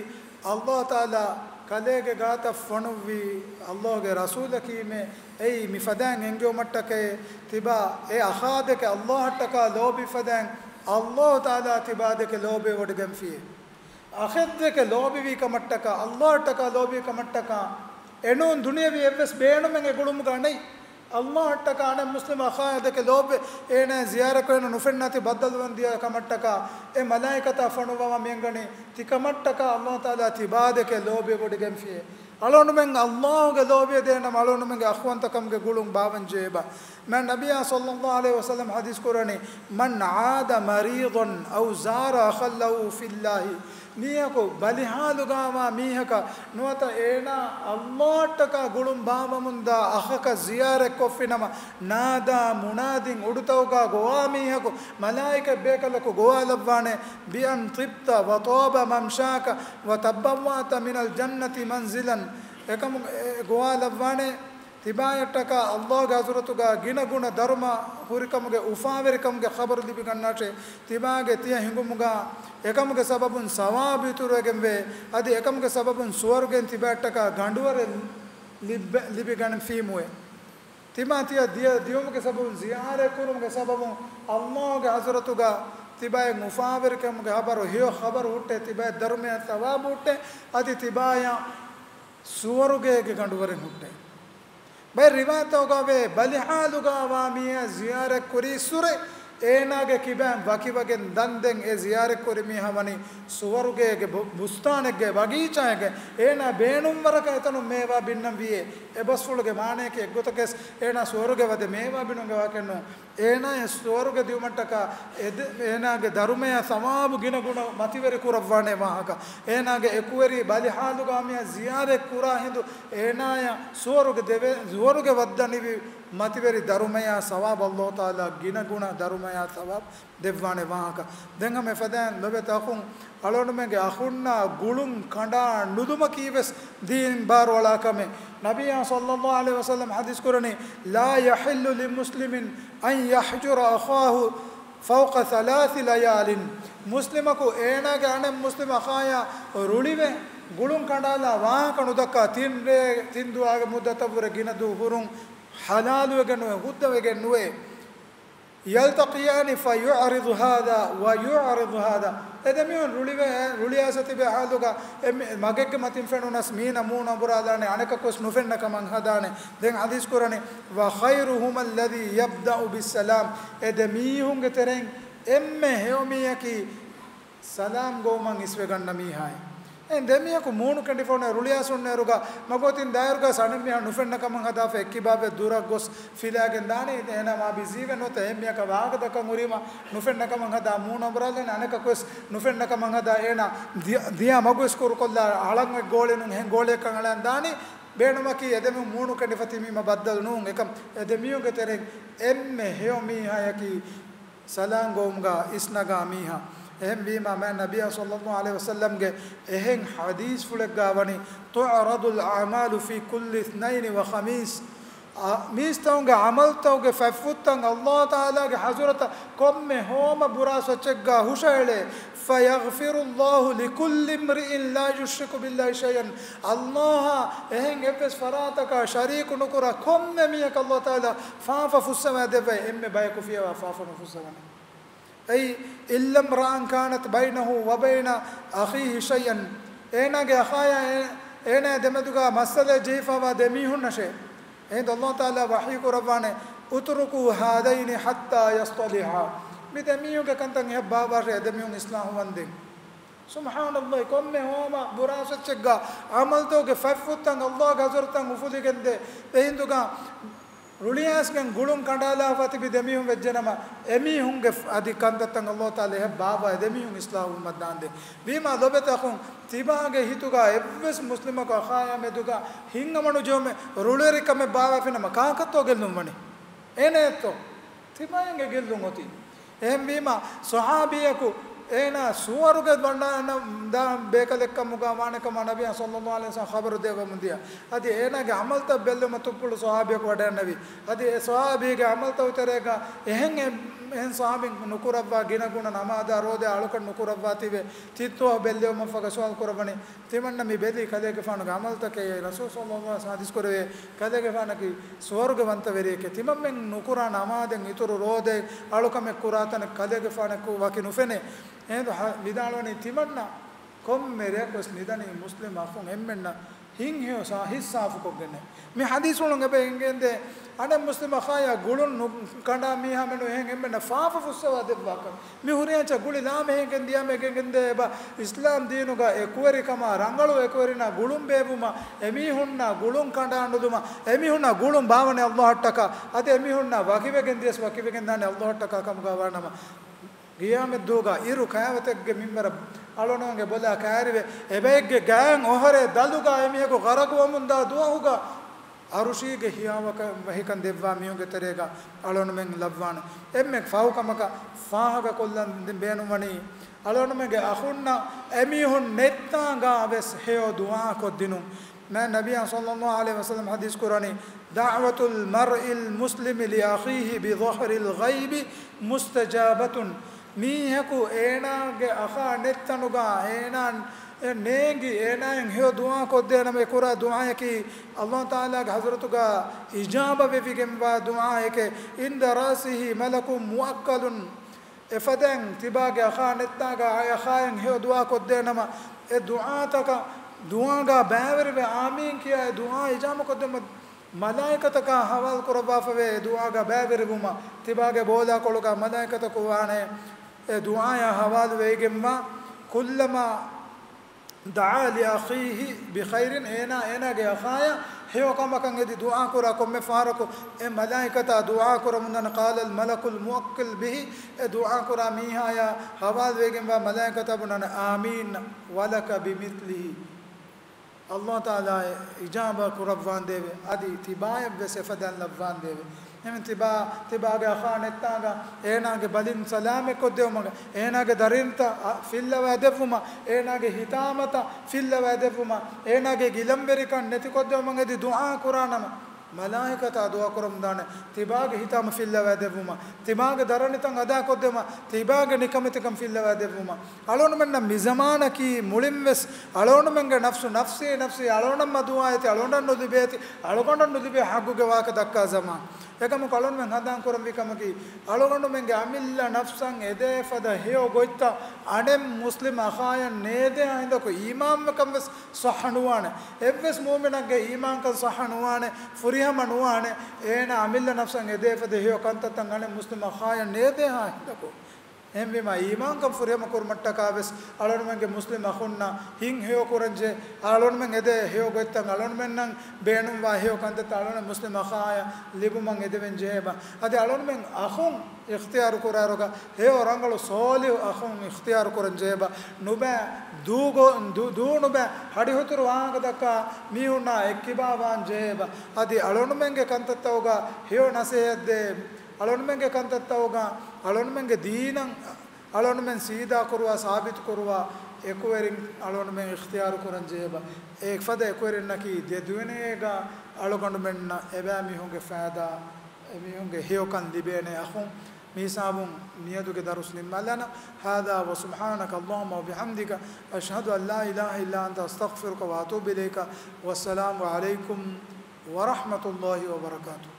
ﷲ ތަޢާލާ ކަލޭގެ ގާތަށް ފޮނުއްވި ﷲގެ ރަސޫލަކީމޭ. އެއީ މިފަދައިން އެންގެވުމަށްޓަކައި ތިބާ އެ އަޚާދެކެ ﷲ އަށްޓަކާ ލޯބި ފަދައިން ﷲ ތަޢާލާ ތިބާދެކެ ލޯބިވެވޮޑިގެންފިއޭ. އަޚެއްދެކެ ލޯބިވީ ކަމަށްޓަކާ، ﷲ އަށްޓަކާ ލޯބިވީ ކަމަށްޓަކާ، އެނޫން ދުނިޔެވީ އެއްވެސް ބޭނުމެއް އެ ގުޅުމުގަ ނެތް. ﷲ އަށްޓަކާ އަނެއް މުސްލިމް އަޚާއާ ދެކެ ލޯބި އޭނާ ޒިޔާރަތްކޮށް ނުފެންނާތި ބައްދަލުވަން ދިޔަ ކަމަށްޓަކާ، އެ މަލާއިކަތާ ފޮނުއްވަވާ މިއަންގަނީ ތިކަމަށްޓަކާ ﷲ ތަޢާލާ ތިބާދެކެ ލޯބިވެވޮޑިގެންފިއޭ. އަޅުގަނޑުމެން ﷲގެ ލޯބި ދޭނަމަ އަޅުގަނޑުމެންގެ އަޚުވަންތަކަމުގެ ގުޅުން ބާވަން ޖެހޭބާ. މާތް ނަބިއްޔާ ޞައްލައްލާހު ޢަލައިހި ވަސައްލަމް ޙަދީޘް ކުރަނީ، من عاد مريضا أو زار أخا له في الله، މީހަކު ބަލިހާލުގަވާ މީހަކަށް ނުވަތަ އޭނާ ﷲ އަށްޓަކާ ގުޅުން ބާއްވަމުންދާ އަޚަކަށް ޒިޔާރަތްކޮށްފިނަމަ، نادى مناد، އުޑުތަކުގަ ގޮވާ މީހަކު، މަލާއިކަތް ބޭކަލަކު ގޮވާލައްވާނެ، بأن طبت وطاب ممشاك وتبوأت من الجنة منزلا. އެކަމު ގޮވާލައްވާނެ، ތިބާޔަށްޓަކާ އައްލާހުގެ ޙަޟްރަތުގާ ގިނަ ގުނަ ދަރުމަ ހުރިކަމުގެ އުފާވެރިކަމުގެ ޚަބަރު ލިބިގަންނާށޭ. ތިބާގެ ތިޔަ ހިނގުމުގާ އެކަމުގެ ސަބަބުން ސަވާބު އިތުރުވެގެންވޭ. އަދި އެކަމުގެ ސަބަބުން ސުވަރުގެއިން ތިބާއަށްޓަކާ ގަނޑުވަރެއް ލިބެ-، ލިބިގަނެފީމުވޭ. ތިމާ ތިޔަ ދިޔަ ދިޔުމުގެ ސަބަބުން ޒިޔާރަތް ކުރުމުގެ ސަބަބުން އައްލާހުގެ ޙަޟްރަތުގާ ތިބާއަށް އުފާވެރިކަމުގެ ޚަބަރު ހެޔޮ ޚަބަރު ހުއްޓޭ. ތިބާއަށް ދަރުމަޔާ ސަވާބު ހުއްޓޭ. އަދި ތިބާޔަށް ސުވަރުގޭގެ ގަނޑުވަރެއް ހުއްޓޭ. ބައެއް ރިވާޔަތްތަކުގައި ވޭ، ބަލިހާލުގާ ވާ މީހާ ޒިޔާރަތް ކުރިއްސުރެ، އޭނާގެ ކިބައިން ވަކިވެގެން ދަންދެން އެ ޒިޔާރަތް ކުރި މީހާ ވަނީ ސުވަރުގޭގެ ބު-، ބުސްތާނެއްގެ ބަގީޗާއެއްގެ. އޭނާ ބޭނުންވަރަކަށް އެތަނުން މޭވާ ބިންނަން ވީއޭ. އެ ބަސްފުޅުގެ މާނަޔަކީ އެއްގޮތަކަސް އޭނާ ސުވަރުގެ ވަދެ މޭވާ ބިނުމުގެ ވާހަކައެއް ނޫން. އޭނާޔަށް ސުވަރުގެ ދިއުމަށްޓަކާ އެދެ-، އޭނާގެ ދަރުމަޔާ ސަވާބު ގިނަގުނަ މަތިވެރި ކުރައްވާނެ ވާހަކަ. އޭނާގެ އެކުވެރި ބަލިހާލުގާ މީހާ ޒިޔާރަތް ކުރާ ހިނދު އޭނާޔަށް ސުވަރުގެ ދެވޭ-، ސުވަރުގެ ވައްދަނިވި މަތިވެރި ދަރުމަޔާ ސަވާބު އައްލާހު ތަޢާލާ ގިނަގުނަ ދަރުމަޔާ ސަވާބު ދެއްވާނެ ވާހަކަ. ދެން ހަމަ އެފަދައިން ލޮބުވެތި އަޚުން، އަޅުގަނޑުމެންގެ އަޚުންނާ ގުޅުން ކަނޑާ ނުލުމަކީ ވެސް ދީން ބާރުއަޅާ ކަމެއް. ނަބިއްޔާ ޞައްލައްލާހު ޢަލައިހި ވަސައްލަމަ ޙަދީޘް ކުރަނީ، "لا يحل لمسلم أن يهجر أخاه فوق ثلاث ليال." މުސްލިމަކު އޭނާގެ އަނެއް މުސްލިމް އަޚާޔާ ރުޅިވެ، ގުޅުން ކަނޑާލާ ވާހަކަ ނުދައްކާ ތިން ރޭ، ތިން ދުވާގެ މުއްދަތަށްވުރެ ގިނަ ދުވަހު ހުރުން ޙަލާލުވެގެން ނުވޭ، ހުއްދަވެގެން ނުވޭ. يلتقيان فيعرض هذا ويعرض هذا. އެ ދެމީހުން ރުޅިވެ، ރުޅިއައިސް ތިބޭ ޙާލުގަ އެ މި-، މަގެއްގެ މަތިން ފެނުނަސް މީނަ މޫނު އަނބުރާލާނެ، އަނެކަކުވެސް ނުފެންނަ ކަމަށް ހަދާނެ. ދެން ޙަދީޘް ކުރަނީ، "وخيرهما الذي يبدأ بالسلام." އެ ދެ މީހުންގެ ތެރެއިން އެންމެ ހެޔޮ މީހަކީ ސަލާމް ގޮވުމަށް އިސްވެގަންނަ މީހާއޭ. އެހެން ދެ މީހަކު މޫނު ކެނޑިފަ އުޅޭ ރުޅިއައިސް އޮންނައިރުގަ މަގު އޮތީ ދާއިރުގަ އަނެއް މީހާ ނުފެންނަ ކަމަށް ހަދާފަ އެއްކިބާވެ ދުރަށް ގޮސް ފިލާގެން ދާނީ. އޭނާ މާ ބިޒީވެ ނުވަތަ އެހެން މީހަކަށް ވާހަކަ ދައްކަން ހުރީމަ ނުފެންނަ ކަމަށް ހަދާ މޫނު އަނބުރާލާނެ، އަނެކަކުވެސް ނުފެންނަ ކަމަށް ހަދާ އޭނާ ދިޔަ-، ދިޔަ މަގުވެސް ކުރުކޮށްލާ އަޅަން އޮތް ގޯޅި ނޫން އެހެން ގޯޅިއަކަށް އަޅަން ދާނީ. ބޭނުމަކީ އެ ދެ މީހުން މޫނު ކެނޑިފަ ތިބީމަ ބައްދަލު ނޫން. އެކަމް އެ ދެ މީހުންގެ ތެރެއިން އެންމެ ހެޔޮ މީހާޔަކީ ސަލާން ގޮވުމުގަ އިސްނަގާ މީހާ. އެހެންވީމާ، މާތް ނަބިއްޔާ ޞައްލައްލާހު ޢަލައިހި ވަސައްލަމްގެ އެހެން ޙަދީޘްފުޅެއްގަ ވަނީ، "تعرض الأعمال في كل اثنين وخميس." އަ، މީސްތަކުންގެ ޢަމަލުތަކުގެ ފަތްފުށްތައް އައްލާހު ތަޢާލާގެ ޙަޟްރަތަށް ކޮންމެ ހޯމަ ބުރާސް އެއްޗެއްގަ ހުށައެޅޭ. "فيغفر الله لكل امرئ لا يشرك بالله شيئا." އައްލާހަށް އެހެން އެއްވެސް ފަރާތަކަށް ޝަރީކު ނުކުރާ ކޮންމެ މީހަކަށް އައްލާހު ތަޢާލާ ފާފަ ފުއްސަވާ ދެއްވައި، އެންމެ ބަޔަކު ފިޔަވާ ފާފަ ނުފުއްސަވަނީ. އެއީ، "إلا امرأ كان بينه وبين أخيه شيء." އޭނާގެ އަޚާޔާ އޭ-، އޭނާ ދެމެދުގަ މައްސަލައެއް ޖެހިފައިވާ ދެ މީހުންނަށޭ. އެހިނދު އައްލާހު ތަޢާލާ ވަޙީ ކުރައްވާނެ، "اتركوا هذين حتى يصطلحا." މި ދެ މީހުންގެ ކަންތައް އެހެއް ބާއްވާށޭ، އެ ދެ މީހުން އިޞްލާޙު ވަންދެން. ސުބްޙާނައްލާހި، ކޮންމެ ހޯމަ ބުރާސް އެއްޗެއްގަ ޢަމަލުތަކުގެ ފަތްފުށްތައް އައްލާހުގެ ޙަޟްރަތަށް އުފުލިގެންދޭ. އެހިނދުގަ ރުޅިއައިސްގެން ގުޅުން ކަނޑާލާފަ ތިބި ދެމީހުން ވެއްޖެނަމަ، އެމީހުންގެ އަދި ކަންތައްތައް އައްލާހު ތަޢާލާ އެހެން ބާއްވާ އެ ދެމީހުން އިޞްލާޙުވުމަށް ދާންދެން. ވީމާ ލޮބުވެތި އަޚުން، ތިބާގެ ހިތުގަ އެއްވެސް މުސްލިމަކު އަޚާޔާ މެދުގަ ހިތްހަމަނުޖެހުމެއް ރުޅޭރިކަމެއް ބާއްވާފިނަމަ ކާކަށްތޯ ގެއްލުން ވަނީ؟ އޭނައަށްތޯ؟ ތިބާއަށް ގެއްލުން އޮތީ. އެހެންވީމާ، ޞަޙާބީއަކު އޭނާ ސުވަރުގެ ވަންނާނެ ދާ ބޭކަލެއްކަމުގަ ވާނެ ކަމަށް ނަބިއްޔާ ޞައްލައްލާހު ޢަލައިހި ވަސައްލަމަ ޚަބަރު ދެއްވަމުން ދިޔަ. އަދި އޭނާގެ ޢަމަލުތައް ބެއްލުމަށް ތުއްޕުޅު ޞަޙާބީއަކު ވަޑައިގަންނަވީ. އަދި އެ ޞަޙާބީގެ ޢަމަލުތަކުގެ ތެރޭގަ އެހެން އެ-، އެހެން ޞަޙާބީން ނުކުރައްވާ ގިނަގުނަ ނަމާދާ ރޯދައާ އަޅުކަން ނުކުރައްވާތީވެ ތިއްތޯ ބެއްލެވުމަށްފަހުގަ ސުވާލު ކުރައްވަނީ. ތިމަންނަ މި ބެލީ ކަލޭގެފާނުގެ ޢަމަލުތަކެއް. ރަސޫލު ޞައްލައްލާހު ޢަލައިހި ވަސައްލަމަ ޙަދީޘް ކުރެވޭ، ކަލޭގެފާނަކީ ސުވަރުގެ ވަންތަވެރިއެކޭ. ތިމަންމެން ނުކުރާ ނަމާދެއް އިތުރު ރޯދައެއް އަޅުކަމެއް ކުރާތަނެއް ކަލޭގެފާނަކު ވަކި ނުފެނޭ. އެހިނދު ހަ-، ވިދާޅުވަނީ ތިމަންނަ ކޮންމެ ރެއަކުވެސް ނިދަނީ މުސްލިމް އަޚުން އެންމެންނަށް ހިތްހެޔޮ ސާ-، ހިތްސާފުކޮށްގެންނޭ. މި ޙަދީޘްފުޅުން އެބަ އެނގެންދޭ، އަނެއް މުސްލިމް އަޚާޔާ ގުޅުން ނު-، ކަނޑާ މީހާމެނު އެހެން އެންމެންނަށް ފާފަ ފުއްސަވާ ދެއްވާކަން. މި ހުރިހާ އެއްޗެއް ގުޅި ލާމެހެން ދިޔަމެ އެނގެންދޭ އެބަ އިސްލާމް ދީނުގަ އެކުވެރިކަމާ ރަނގަޅު އެކުވެރިންނާ ގުޅުން ބޭއްވުމަށް، އެމީހުންނާ ގުޅުން ކަނޑާނުލުމަށް، އެމީހުންނާ ގުޅުން ބާވަނީ އައްލާހަށްޓަކާ، އަދި އެމީހުންނާ ވަކިވެގެން ދިޔަސް ވަކިވެގެން ދާނީ އައްލާހަށްޓަކާ ކަމުގަ ވާނަމަ، ޤިޔާމަތްދުވަހުގަ އިރު ކައިވަތެއްގެ މިންވަރަށް އަޅުގަނޑުގެ ބޮލާ ކައިރިވެ، އެބައެއްގެ ގާތް އޮހޮރޭ ދަލުގަ އެމީހަކު ޣަރަޤުވަމުންދާ ދުވަހުގަ، އަރުޝީގެ ހިޔާވަކަށް ވަހިކަން ދެއްވާ މީހުންގެ ތެރޭގަ އަޅުގަނޑުމެން ލައްވާނެ. އެންމެ ފަހު ކަމަކަށް ފާހަގަކޮށްލަން ދެ-، ބޭނުންވަނީ، އަޅުގަނޑުމެންގެ އަޚުންނަށް އެމީހުން ނެތްތާނގަ ވެސް ހެޔޮ ދުޢާ ކޮށްދިނުން. މާތް ނަބިއްޔާ ޞައްލައްލާހު ޢަލައިހި ވަސައްލަމަ ޙަދީޘް ކުރަނީ، دعوة المرء المسلم لأخيه بظهر الغيب مستجابة. މީހަކު އޭނާގެ އަޚާ ނެތް ތަނުގަ އޭނާ ނޭނގި އޭނާއަށް ހެޔޮ ދުޢާ ކޮށްދޭނަމަ އެ ކުރާ ދުޢާއަކީ އައްލާހު ތަޢާލާގެ ޙަޟްރަތުގަ އިޖާބަ ވެވިގެންވާ ދުޢާއެކޭ. عند رأسه ملك موكل. އެފަދައިން ތިބާގެ އަޚާ ނެތްތާގަ އެ އަޚާއަށް ހެޔޮ ދުޢާ ކޮށްދޭނަމަ، އެ ދުޢާތަކަށް ދުޢާގަ ބައިވެރިވެ އާމީން ކިޔާ އެ ދުޢާ އިޖާބަ ކޮށްދެމަ، މަލާއިކަތަކާ ހަވާލު ކުރައްވާފަވޭ. އެ ދުޢާގަ ބައިވެރިވުމަށް ތިބާގެ ބޯލާކޮޅުގަ މަލާއިކަތަކު ވާނެ. އެ ދުޢާޔާ ހަވާލު ވެއިގެންވާ، كلما دعا لأخيه بخير، އޭނާ އޭނާގެ އަޚާޔަށް ހެޔޮ ކަމަކަށް އެދި ދުޢާ ކުރާ ކޮންމެ ފަހަރަކު އެ މަލާއިކަތާ ދުޢާ ކުރަމުންދާނެ. قال الملك الموكل به، އެ ދުޢާ ކުރާ މީހާޔާ ހަވާލުވެގެންވާ މަލާއިކަތާ ބުނާނެ، آمين ولك بمثله. އައްލާހު ތަޢާލާ އިޖާބަ ކުރައްވާނދޭވެ. އަދި ތިބާޔަށްވެސް އެފަދައިން ލައްވާނދޭވެ. އެހެން ތިބާ، ތިބާގެ އަޚާ ނެތްތާގަ އޭނާގެ ބަލިން ސަލާމަތްކޮށްދެވުމަށް، އޭނާގެ ދަރިންތައް ފިއްލަވައިދެއްވުމަށް، އޭނާގެ ހިތާމަތައް ފިއްލަވައިދެއްވުމަށް، އޭނާގެ ގިލަންވެރިކަން ނެތިކޮށްދެވުމަށް އެދި ދުޢާ ކުރާނަމަ، މަލާއިކަތާ ދުޢާ ކުރަމުންދާނެ. ތިބާގެ ހިތާމަ ފިއްލަވައިދެއްވުމަށް، ތިބާގެ ދަރަނިތައް އަދާކޮށްދެވުމަށް، ތިބާގެ ނިކަމެތިކަން ފިއްލަވައިދެއްވުމަށް. އަޅުގަނޑުމެންނަށް މިޒަމާނަކީ މުޅިންވެސް އަޅުގަނޑުމެންގެ ނަފްސު، ނަފްސީ، ނަފްސީ، އަޅުގަނޑަށް މަދުވާއެތި، އަޅުގަނޑަށް ނުލިބޭތި، އަޅުގަނޑަށް ނުލިބޭ ޙައްޤުގެ ވާހަކަ ދައްކާ ޒަމާން. އެކަމަކު އަޅުގަނޑުމެން ހަނދާން ކުރަންވީ ކަމަކީ، އަޅުގަނޑުމެންގެ އަމިއްލަ ނަފްސަށް އެދޭ ފަދަ ހެޔޮ ގޮތްތައް އަނެއް މުސްލިމް އަޚާޔަށް ނޭދޭ ހިނދަކު އީމާންވެކަން ވެސް ޞައްޙަ ނުވާނެ. އެއްވެސް މުއުމިނަކުގެ އީމާންކަން ޞައްޙަ ނުވާނެ، ފުރިހަމަ ނުވާނެ، އޭނާ އަމިއްލަ ނަފްސަށް އެދޭ ފަދަ ހެޔޮ ކަންތައްތައް އަނެއް މުސްލިމް އަޚާޔަށް ނޭދޭހާ ހިނދަކު. އެހެންވީމަ، އީމާންކަން ފުރިހަމަ ކުރުމަށްޓަކާ ވެސް އަޅުގަނޑުމެންގެ މުސްލިމް އަޚުންނަށް ހިތް ހެޔޮ ކުރަންޖެހޭ، އަޅުގަނޑުމެން އެދޭ ހެޔޮ ގޮތްތައް، އަޅުގަނޑުމެންނަށް ބޭނުންވާ ހެޔޮ ކަންތައްތައް އަޅުގަނޑު މުސްލިމް އަޚާޔަށް ލިބުމަށް އެދެވެން ޖެހޭބަ. އަދި އަޅުގަނޑުމެން އަޚުން އިޚްތިޔާރު ކުރާއިރުގަ ހެޔޮ ރަނގަޅު ޞާލިޙު އަޚުން އިޚްތިޔާރު ކުރަން ޖެހޭބަ. ނުބައި ދޫގޮ-، ދޫ-، ދޫ ނުބައި ހަޑިހުތުރު ވާހަކަ ދައްކާ މީހުންނާ އެއްކިބާ ވާން ޖެހޭބަ. އަދި އަޅުގަނޑުމެންގެ ކަންތައްތައުގަ ހެޔޮ ނަސޭހަތްދޭ، އަޅުގަނޑުމެންގެ ކަންތައްތައުގަ އަޅުގަނޑުމެންގެ ދީނަށް އަޅުގަނޑުމެން ސީދާ ކުރުވާ، ސާބިތު ކުރުވާ އެކުވެރިން އަޅުގަނޑުމެން އިޚްތިޔާރު ކުރަން ޖެހޭބަ. އެފަދަ އެކުވެރިންނަކީ ދެ ދުވަނައިގަ އަޅުގަނޑުމެންނަށް އެބައިމީހުންގެ ފައިދާ، އެމީހުންގެ ހެޔޮކަން ލިބޭނެ އަޚުން. މި ހިސާބުން މިއަދުގެ ދަރުސް ނިންމާލާނަން. هذا وسبحانك اللهم وبحمدك، أشهد أن لا إله إلا أنت، أستغفرك وأتوب إليك. والسلام عليكم ورحمة الله وبركاته.